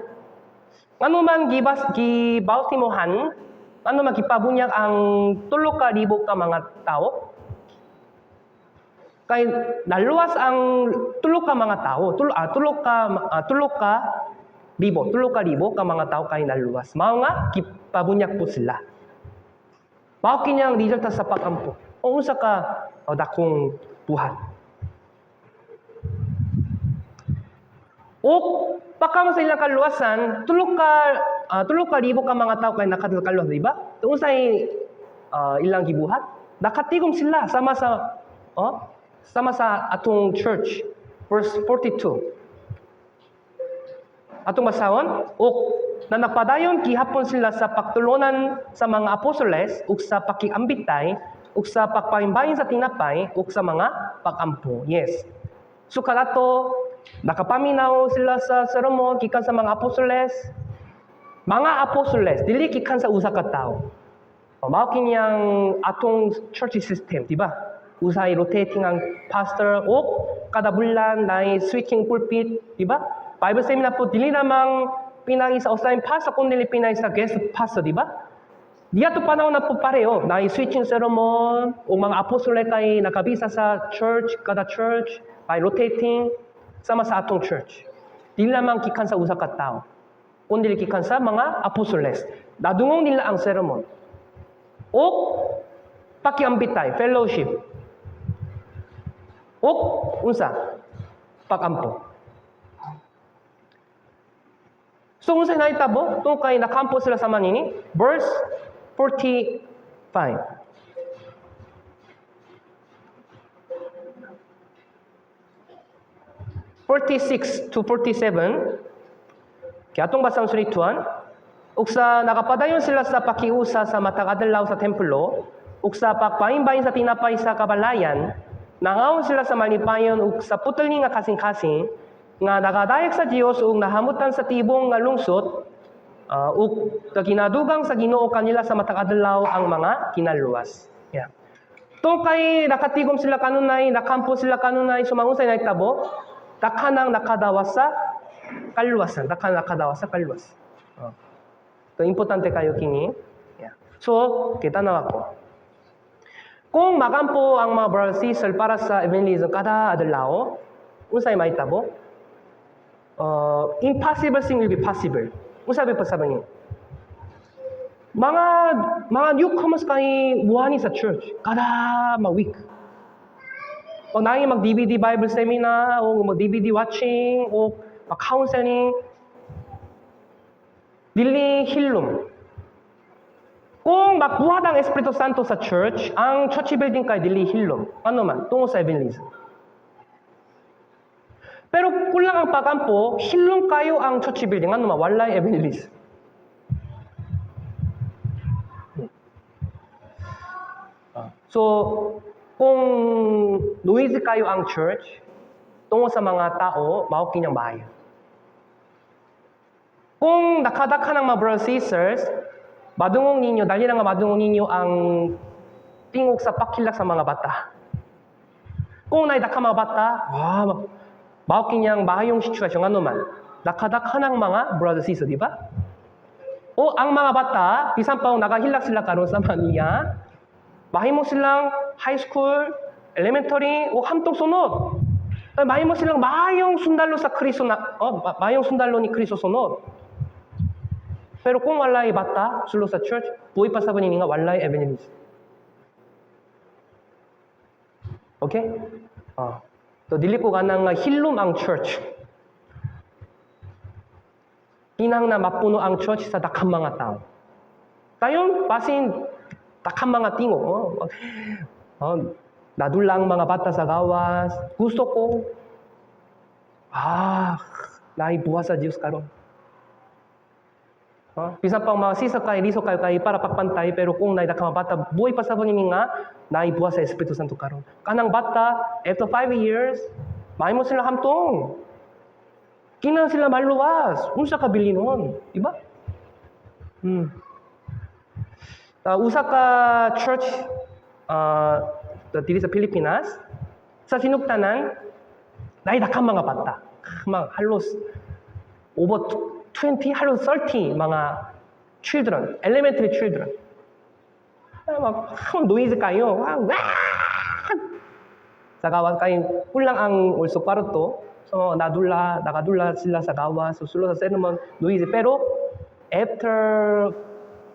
Ngano man gibawtimohan, ngano man gipabunyag ang 3,000 ka mga tao? Kay naluwas ang tulo ka mga tao, tulo ka libo ka mga tao kay naluwas. Mao nga gipabunyag po sila. Mao kini ang resulta sa pag-ampo. O unsa ka o dakong buhat. O pagkamo sa ilang kaluwasan, 3,000 ka mga tao kay nakakaluwas, di ba? Unsay ilang gibuhat? Nakatigom sila sama sa atong church. Verse 42. Atong basahon, ug na nagpadayon gihapon sila sa pagtulunan sa mga apostoles ug sa pakiambitay ug sa pagpahinbahin sa tinapay ug sa mga pagampo. Yes. So kadato nakapaminaw sila sa sermon gikan sa mga apostoles. Mga apostoles dili gikan sa usa ka tawo. O, mao kini ang atong church system, di ba? Usay rotating ang pastor o kada bulan naay switching pulpit, di ba? Bible seminar po dili namang pinagi sa assigned pastor kundi pinagi sa guest pastor, di ba? Niya to panahon na po pareho, naay switching sermon o mga apostole kay nakabisa sa church, kada church, by rotating sama sa atong church. Dili lamang gikan sa usa ka tawo, kundi gikan sa mga apostoles. Nadungog nila ang sermon. O pakiambitay, fellowship. O unsa? Pagampo. So unsay nahitabo? Tungod kay nakampo sila sa manini. Verse 45. 46 to 47. Kaya atong basang sunituan, ug sa nakapadayon sila sa pakiusa sa matag adlaw sa templo, ug sa pagpahinbahin sa tinapay sa kabalayan, nangaon sila sa malipayon ug sa putol nga kasing-kasing, nga nakadayag sa Dios ug nahamutan sa tibok nga lungsod, ug kaginadugang sa Ginoo kanila sa matag adlaw ang mga kinaluwas. Yeah. Tungod kay nakatigom sila kanunay, nakampo sila kanunay, so unsay nahitabo, dakhanang nakadawas sa kaluwasan, dakhanang nakadawas sa kaluwas. Oh. So, importante kayo kini. Yeah. So, kita na ako. Kung makampo ang mga brothers and sisters para sa evangelism kada adlaw, unsay mahitabo? Impossible thing will be possible. Unsa ba pasabi niyo? Mga newcomers kay muani sa church kada ma week. O naay mag DVD Bible seminar o mag DVD watching o mag counseling, dili hilom. Kung magbuhat ang Espiritu Santo sa church, ang church building kay dili hilom. Ano man, tungod sa evangelism. Pero kulang ang pagampo, hilom kayo ang church building. Ano man, walay evangelism. So, kung noisy kayo ang church, tungod sa mga tao, mao kinyang maayo. Kung nakadaghan ang mga brothers and sisters, madungog ninyo, dali lang nga madungog ninyo ang tingog sa paghilak sa mga bata. Kung naay daghan mga bata, wow, mao kinyang maayong sitwasyon, ano man. Nakadaghan ang mga brothers and sisters, di ba? O ang mga bata, bisan pa nagahilak sila karon sa Manila, mahimo silang high school, elementary, o hamtong sunod. Mahimo silang maayong sundalo sa Kristo na, oh, maayong sundalo ni Kristo sunod. Pero kung walay bata, sulod sa church, buhi pa sa nga walay evangelism. Okay? So, dili ko ganang nga hilom ang church. Kinahanglan mapuno ang church sa daghang mga tao. Dayon, basin daghang mga tingog. Oh. Oh, nadula ang mga bata sa gawas. Gusto ko. Ah, naay buhat sa Diyos karon. Oh, bisan pang mga sisa kay liso kayo kay para pagpantay, pero kung naay daghang mga bata, buhi pa sa nga naay buhat sa Espiritu Santo karon. Kanang bata after 5 years, mahimo sila hamtong. Kinahanglan sila maluwas. Unsa ka bilinon, di ba? Usa ka church diri sa Pilipinas, sa sinugtanan naay daghang mga bata. Mga halos over 20, halos 30 mga children, elementary children. Ah, mag noise kayo. Ah, wah! Sa gawas kay kulang ang also kwarto. So nadula, nakadula sila sa gawas. So sulod sa sermon, noise. Pero after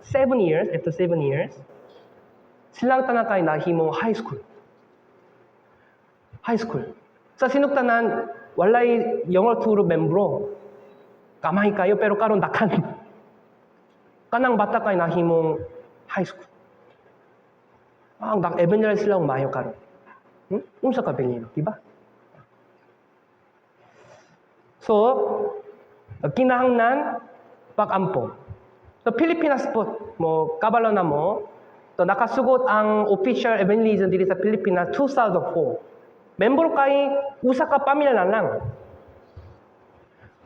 7 years, after 7 years, silang tanan kay nahimo high school. High school. Sa sinugtanan, walay 영어 group membro. Gamay kayo, pero karon daghan. Kanang bata kay nahimong high school. Ah, ang evangelize sila og maayo karon. Unsa ka bilino, di ba? So, kinahanglan pag-ampo. So, Pilipinas po, mo kabalo na mo, so nakasugot ang official evangelism diri sa Pilipinas 2004. Member kay usa ka pamilya na lang.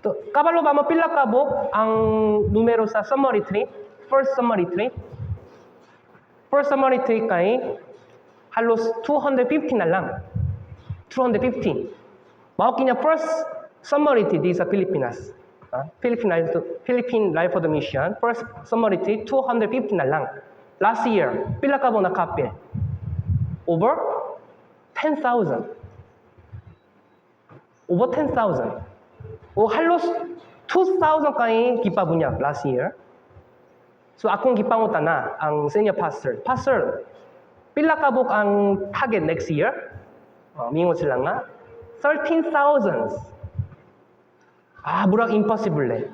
To, kabalo ba mo pila ka buok ang numero sa summer retreat? First summer retreat? First summer retreat kay halos 250 na lang. 250. Mao kinya first summer retreat di sa Pilipinas. Ah, Philippine Life for the Mission. First summer retreat 250 na lang. Last year, pila ka buok nakaapil? Over 10,000. Over 10,000. O halos 2,000 kay gipabunyag last year. So akong gipangutana ang senior pastor. "Pastor, pila ka buok ang target next year?" Mingon sila nga, 13,000. Ah, murag impossible eh.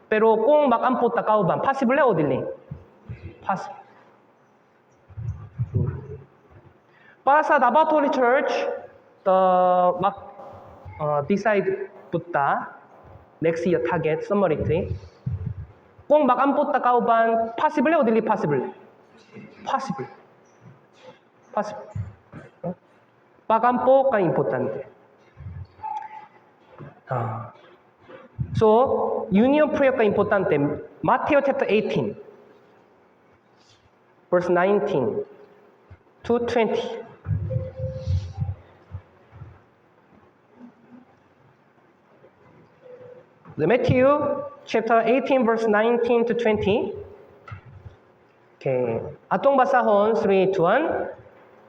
Pero kung makampo ta kauban, possible o dili? Possible. Para sa Davao Holy Church, the mak decide pud ta next year target summer retreat. Kung makampo ta kauban, possible o dili possible? Possible. Possible. Pagampo ka importante. Ah. So, union prayer ka importante. Matthew chapter 18, verse 19 to 20. The Matthew chapter 18 verse 19 to 20. Okay. Atong basahon, 3, 2, 1.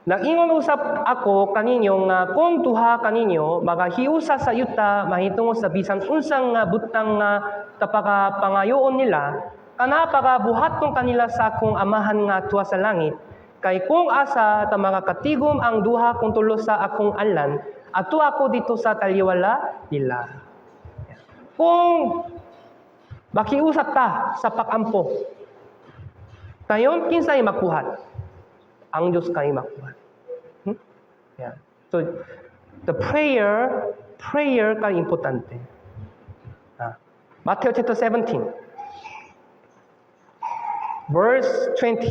Nag-ingon usab ako kaninyo nga kung duha kaninyo magahiusa sa yuta mahitungod sa bisan unsang nga butang nga tapaka pangayoon nila, Kana pagabuhaton kanila sa akong Amahan nga tuwa sa langit. Kay kung asa ta makakatigom ang duha kung tulo sa akong alan, ato ako dito sa taliwala nila. Kung makiusap ta sa pakampo, kayon kinsay makuhat? Ang Diyos kay makuhat. Yeah. So the prayer kay importante. Matthew chapter 17, verse 20.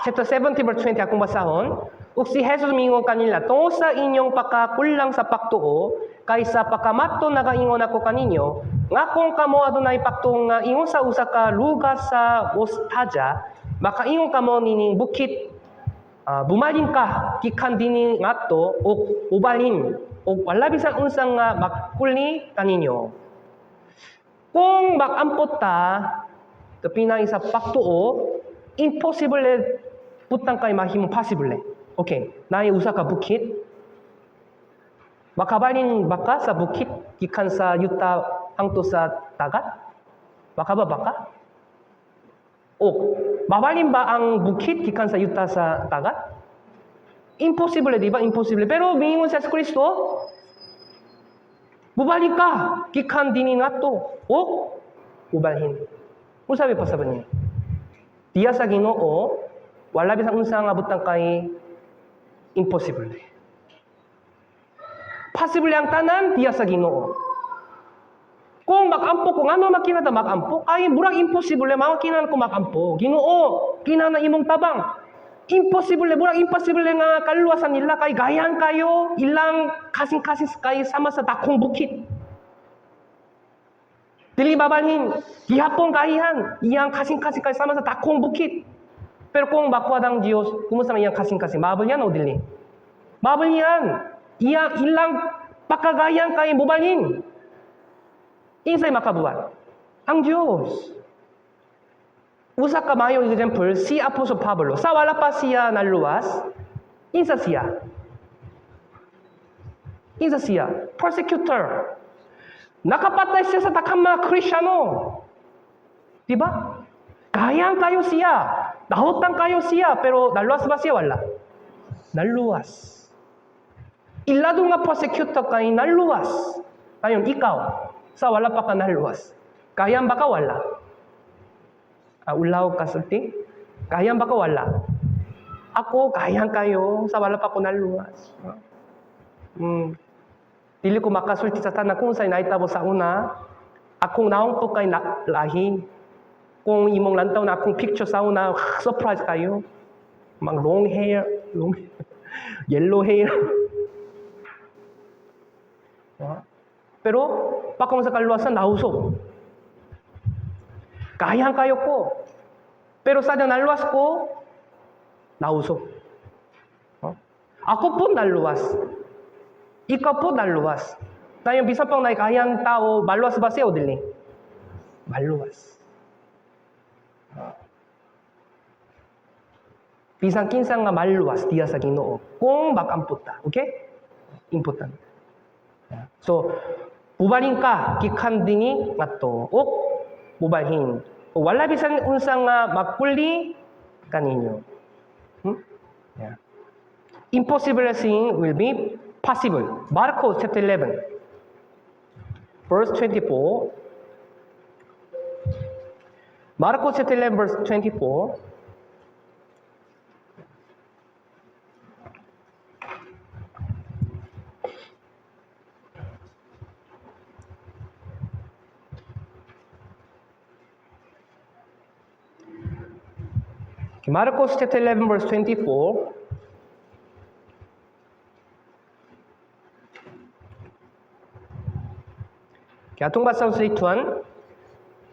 Chapter 17 verse 20 akong basahon. Ug si Jesus miingon kanila, "Tungod sa inyong pagkakulang sa pagtuo, kay sa pagkamato nagaingon ako kaninyo, nga kung kamo adunay pagtuo nga ingon sa usa ka lugas sa mostaza, makaingon kamo nining bukit, bumalin ka gikan dinhi ngadto ug ubalhin ug wala bisan unsa nga makuli kaninyo." Kung makampot ta, pinay sa pagtuo, imposible butang kay mahimong possible. Okay, naay usa ka bukit. Makabalin baka sa bukit gikan sa yuta hangtod sa dagat? Makaba baka? O mabalin ba ang bukit gikan sa yuta sa dagat? Imposible, di ba? Imposible. Pero miingon si Kristo, "Mubalhin ka gikan dinhi ngadto o ubalhin." Unsa may pasabot niya? Diya sa Ginoo, wala bisan unsa nga butang kay imposible. Possible ang tanan diya sa Ginoo. Kung makampo ko, ngano makinata makampo? Ay, murag imposible, mao kinahanglan ko makampo. Ginoo, kinahanglan imong tabang. Imposible, murag imposible nga kaluwasan nila kay gayan kayo, ilang kasing-kasing kay sama sa dakong bukit. Dili mabalhin, gihapon gahihan, iyang kasing-kasing kay sama sa dakong bukit. Pero kung makuha ang Diyos, kumusta man iyang kasing-kasing? Mabalyan o dili? Mabalyan. Iyang ilang pakagayan kay mubalhin. Kinsay makabuhat? Ang Diyos. Usa ka maayong example, si Apostol Pablo. Sa wala pa siya naluwas, kinsa siya? Kinsa siya? Persecutor. Nakapatay siya sa daghang mga Kristyano. Diba? Gayang kayo siya. Nahutan kayo siya. Pero naluwas ba siya? Wala. Naluwas. Ilado nga persecutor kay naluwas. Ngayon, ikaw, sa wala pa ka naluwas. Kayang ba ka wala? Ulaw ka sulti? Kayang ba ka wala? Ako, kayang kayo, sa wala pa ko naluwas. Dili ko makasulti sa tanan kung sa'y naitabo sa una, akong naong po kay na, lahi. Kung imong lantaw na akong picture sa una, surprise kayo. Mang long hair, long yellow hair. Pero, pakong sa kaluwasan, nausok. Kayang kayo ko. Pero sa naluwas ko, nausok. Ako po naluwas. Ikaw po naluwas. Tayong bisan pang naikayang tao, maluwas ba siya o dili? Maluwas. Bisan kinsa nga maluwas diya sa Ginoo kung makampot ta. Okay? Important. So, mubalhin ka gikan dinhi ngadto ug mubalhin. O wala bisan unsa nga makuli kaninyo. Yeah. Impossible thing will be possible. Marcos chapter 11, verse 24. Marcos chapter 11, verse 24. Okay, Marcos chapter 11, verse 24. Okay, atong basahon sa ituan.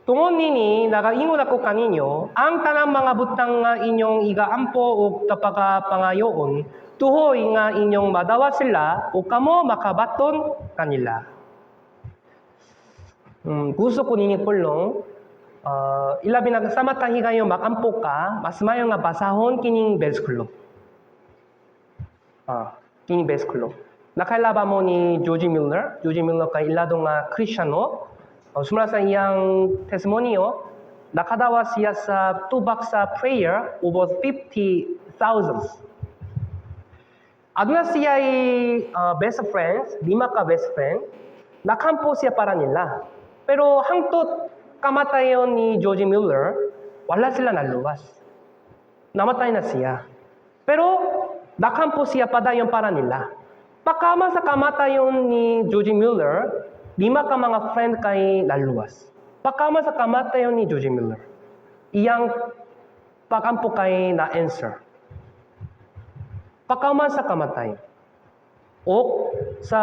"Tungod nini nagaingon ako kaninyo, ang tanang mga butang nga inyong igaampo ug tapakapangayoon, tuhoy nga inyong madawat sila ug kamo makabaton kanila." Gusto ko nini pulong, ilabi na sa matang higayon makampo ka, mas mayo nga basahon kining bersikulo. Kining bersikulo. Nakailaba mo ni George Miller. George Miller kay ilado nga Kristiyano. Sumala sa iyang testimonyo, nakadawa siya sa tubak sa prayer over 50,000. Aduna siya best friends, lima ka best friend, nakampo siya para nila. Pero hangtod kamatayon ni George Mueller, wala sila naluwas. Namatay na siya. Pero nakampo siya padayon para nila. Pagkama sa kamatayon ni George Mueller, lima ka mga friend kay naluwas. Pagkama sa kamatayon ni George Mueller, iyang pagampo kay na-answer. Pagkama sa kamatayon. O sa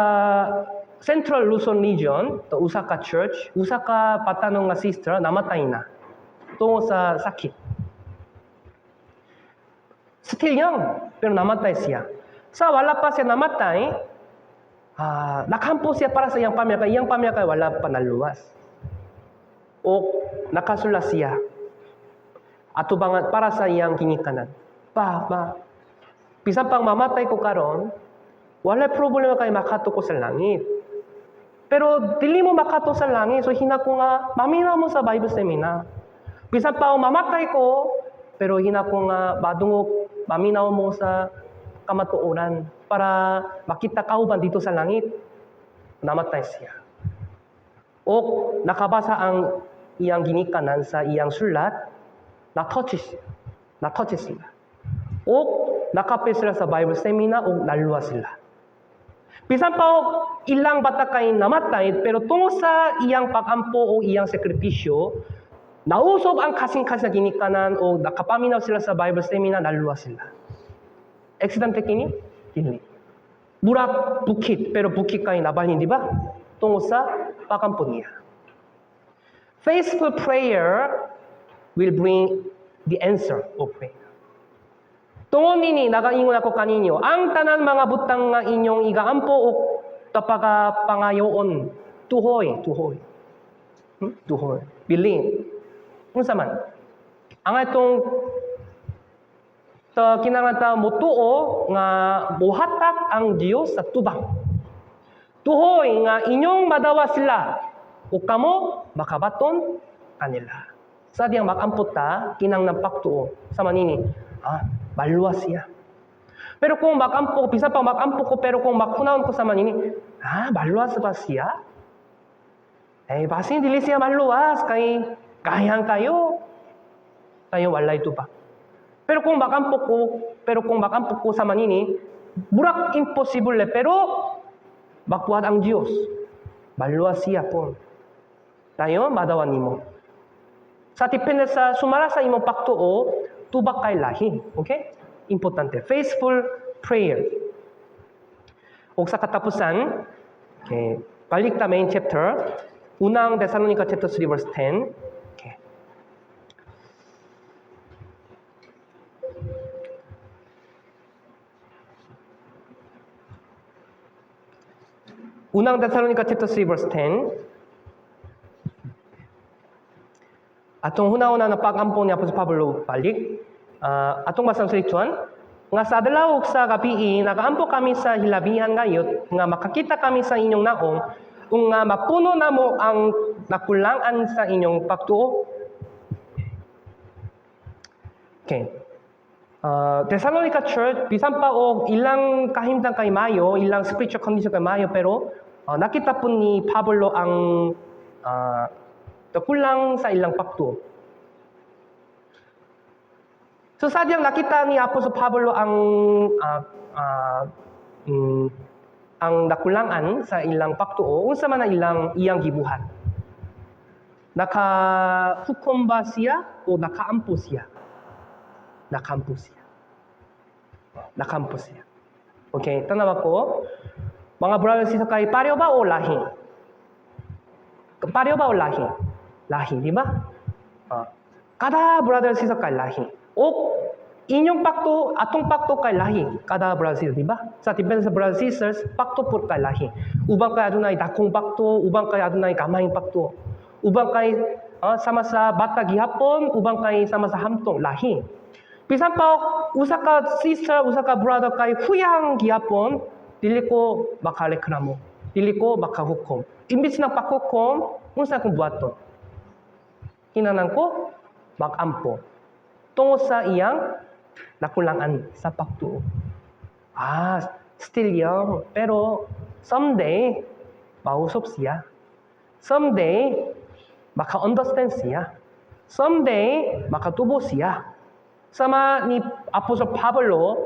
Central Luzon Region, to usa ka church, usa ka batanong nga sister namatay na tungod sa sakit. Still young, pero namatay siya. Sa wala pa siya namatay, nakampo siya para sa iyang pamilya, kay iyang pamilya kay wala pa naluwas. O nakasulat siya atubangan para sa iyang ginikanan. Pa, ma, bisan pang mamatay ko karon, wala problema kay makato ko sa langit. Pero dili mo makato sa langit, so hina ko nga, maminaw mo sa Bible seminar. Bisan pa mamatay ko, pero hina ko nga madungog, maminaw mo sa kamatuoran para makita kauban dito sa langit. Namatay siya. O nakabasa ang iyang ginikanan sa iyang sulat, na-touch siya. Na-touch sila. O nakapil sila sa Bible seminar o naluwa sila. Bisan pa og ilang bata kay namatay, pero tungod sa iyang pag-ampo o iyang sakripisyo, nausob ang kasing-kasing na ginikanan o nakapaminaw sila sa Bible seminar, naluwa sila. Aksidente kini? Dili. Murag bukid, pero bukid kay nabalhin, di ba? Tungod sa pag-ampo niya. Faithful prayer will bring the answer of prayer. Tungod nini, nagaingon ako kaninyo, ang tanan mga butang nga inyong igaampo o kapagapangayoon, tuhoy, tuhoy. Tuhoy. Believe. Unsa man? Ang itong ta kinahanglan ta motuo nga mohatag ang Dios sa tubang. Tuhoy nga inyong madawa sila o kamo makabaton kanila. Sa diyang makampot ta, kinahanglan pagtuo sa manini. Maluwas siya. Pero kung makampo, bisan pa makampo ko, pero kung makunawon ko sa manini, maluwas ba siya? Eh, basin dili siya maluwas, kay kayang kayo. Tayo walay ito pa. Pero kung makampo ko sa manini, murag imposible, pero makuha ang Diyos. Maluwas siya po. Tayo, madawa nimo. Sa depende sa sumala sa imong pagtuo, tubak kay lahi. Okay? Importante. Faithful prayer. O sa katapusan, okay, balik ta main chapter, Unang Thessalonica chapter 3 verse 10. Okay. Unang Thessalonica chapter 3 verse 10. Atong huna-huna na pag-ampo ni Apostol Pablo balik, atong basang sulituan, nga sa adlaw ug sa gabii nagaampo kami sa hilabihan gayot nga makakita kami sa inyong naong ug nga mapuno namo ang nakulangan sa inyong pagtuo. Okay. Thessalonica Church, bisan pa og ilang kahimtang kay mayo, ilang spiritual condition kay mayo, pero nakita po ni Pablo ang kulang sa ilang pagtuo. So sadyang nakita ni Apostol Pablo ang nakulangan sa ilang pagtuo, unsa man ang iyang gibuhat. Nakahukom ba siya o nakaampo siya? Nakaampo siya. Nakaampo siya. Okay, tanawa ko. Mga brothers and sisters, kay pareho ba o lahi? Pareho ba o lahi? Lahi, di ba? Kada brother and sister kay lahi. O inyong pakto, atong pakto kay lahi. Kada brother and sister, di ba? Sa depende sa brothers and sisters, pakto po kay lahi. Ubang kay adunay dakong pakto, ubang kay adunay gamayng pakto. Ubang kay sama sa bata gihapon, ubang kay sama sa hamtong, lahi. Bisan pa usa ka sister, usa ka brother kay huyang gihapon, dili ko makareklamo. Dili ko makahukom. Imbis na pakukom, Unsa akong buhaton? Kinahanglan ko mag-ampo tungod sa iyang nakulangan sa pagtuo. Ah, still young, pero someday mausop siya. Someday maka-understand siya. Someday makatubo siya. Sama ni Apostle Pablo,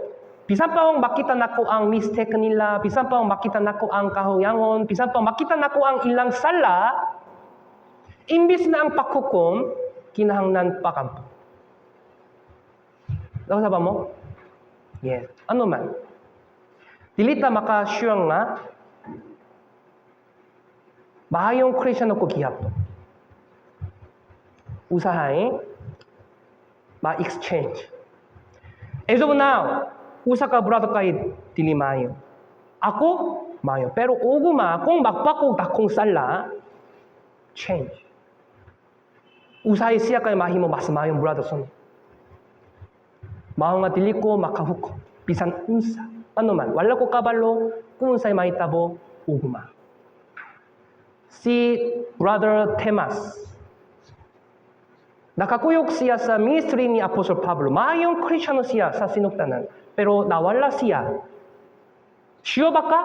bisan pa makita nako ang mistake nila, bisan pa makita nako ang kahuyangon, bisan pa makita nako ang ilang sala, imbis na ang paghukom, kinahanglan pagampo. Nakusaba mo? Yes. Ano man? Dili ta maka-sure nga maayong Christian ko gihapon. Usahay ma-exchange. As of now, usa ka brother kay dili maayo. Ako maayo. Pero ugma kung magbag-o dakong sala, change. Usahay siya kay mahimo mas maayong brother son. Mao nga dili ko makahukom bisan unsa. Ano man, wala ko kabalo kung unsay mahitabo ugma. Si Brother Temas, nakakuyog siya sa ministry ni Apostle Pablo. Maayong Kristiyano siya sa sinugdanan. Pero nawala siya. Sure ba ka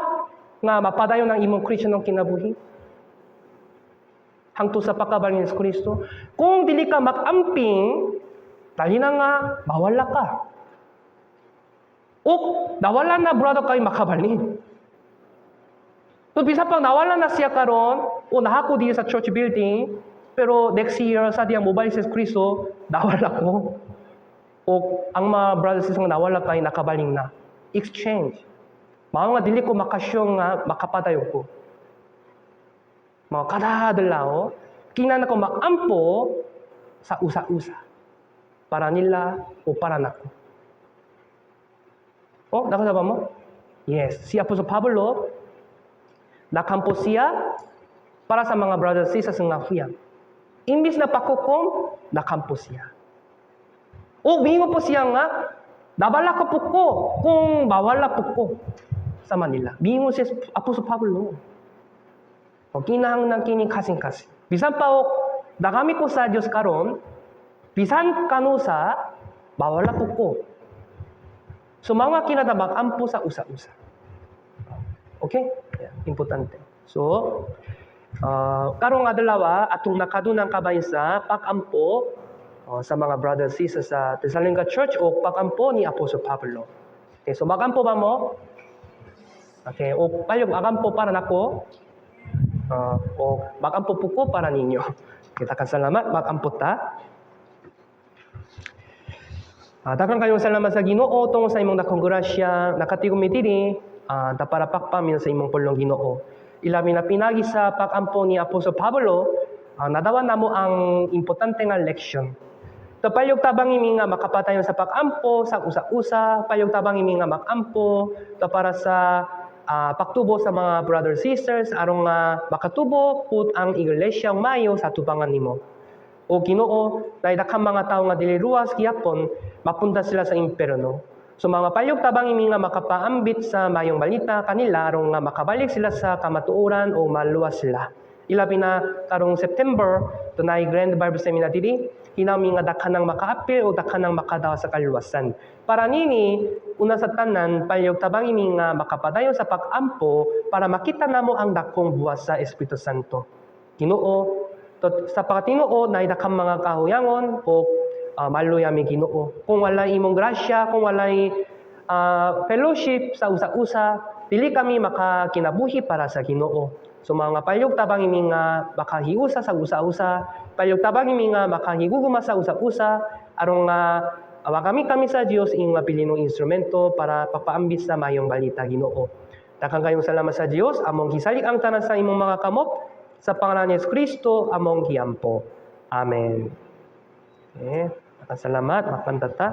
nga mapadayon ang imong Kristiyanong kinabuhi hangtod sa pagkabalik ni Yesu Kristo? Kung dili ka mag-amping, dali na nga mawala ka. O nawala na brother kay makabalin. So bisan pang nawala na siya karon o naa ko diri sa church building, pero next year sa diyang mobalik si Kristo, nawala ko. O ang mga brothers sisters nga nawala kay nakabaling na. Exchange. Mao nga dili ko makasure nga makapadayon ko. Mga kada adlaw, kinahanglan ko maampo sa usa-usa. Para nila o para nako. Oh, nakasaba mo? Yes. Si Apostle Pablo, nakampo siya para sa mga brothers sisters nga huyang. Imbis na paghukom, nakampo siya. O mingon po siya nga, nabala ko po ko kung mawala po ko sa Manila. Mingon si Apostle Pablo. O kinahanglan kining kasing-kasing. Bisan pa og nagamit ko sa Dios karon, bisan kanusa mawala po ko. So mga kinada magampo sa usa-usa. Okay? Yeah, importante. So, karong adlaw atong nakadunang kabahin sa pag-ampo sa mga brothers sisters sa Thessalonica Church o pag-ampo ni Apostle Pablo. Okay, so magampo ba mo? Okay, o palihog magampo para nako. O magampo po ko para ninyo. Okay, daghang salamat, magampo ta. Daghang kayong salamat sa Ginoo tungod sa imong dakong grasya, nakatigom mi diri ta para pakpamin sa imong pulong, Ginoo. Ilabi na pinagi sa pag-ampo ni Apostol Pablo, nadawa namo ang importante nga leksyon. So, palihog tabangi mi nga makapadayon sa pag-ampo sa usa-usa, palihog tabangi mi nga magampo to para sa pagtubo sa mga brothers sisters aron nga makatubo pud ang iglesia mayo sa tubangan nimo. O Ginoo, dahil daghang mga tao nga dili luwas gihapon, mapunta sila sa impierno. So mga palihog tabangi mi nga makapaambit sa mayong balita kanila aron nga makabalik sila sa kamatuoran o maluwas sila. Ilabi na karong September, dunay Grand Bible Seminar diri, hinami nga daghan ang makaapil o daghan ang makadawa sa kaluwasan. Para nini, una sa tanan, palihog tabangi mi nga makapadayon sa pag-ampo para makita namo ang dakong buhat sa Espiritu Santo. Ginoo, sa pagkatinuod na daghang mga kahuyangon o maluya mi, Ginoo. Kung walay imong grasya, kung walay fellowship sa usa-usa, dili kami makakinabuhi para sa Ginoo. So mga palihog tabangi mi nga makahiusa sa usa-usa, palihog tabangi mi nga makahigugma sa usa-usa, aron nga magamit kami sa Dios ing mabilinong instrumento para papaambit sa mayong balita, Ginoo. Daghang kayong salamat sa Dios, among gisalig ang tanan sa imong mga kamot, sa pangalan ni Yesu Kristo among giampo. Amen. Okay. Daghang salamat, mapandata.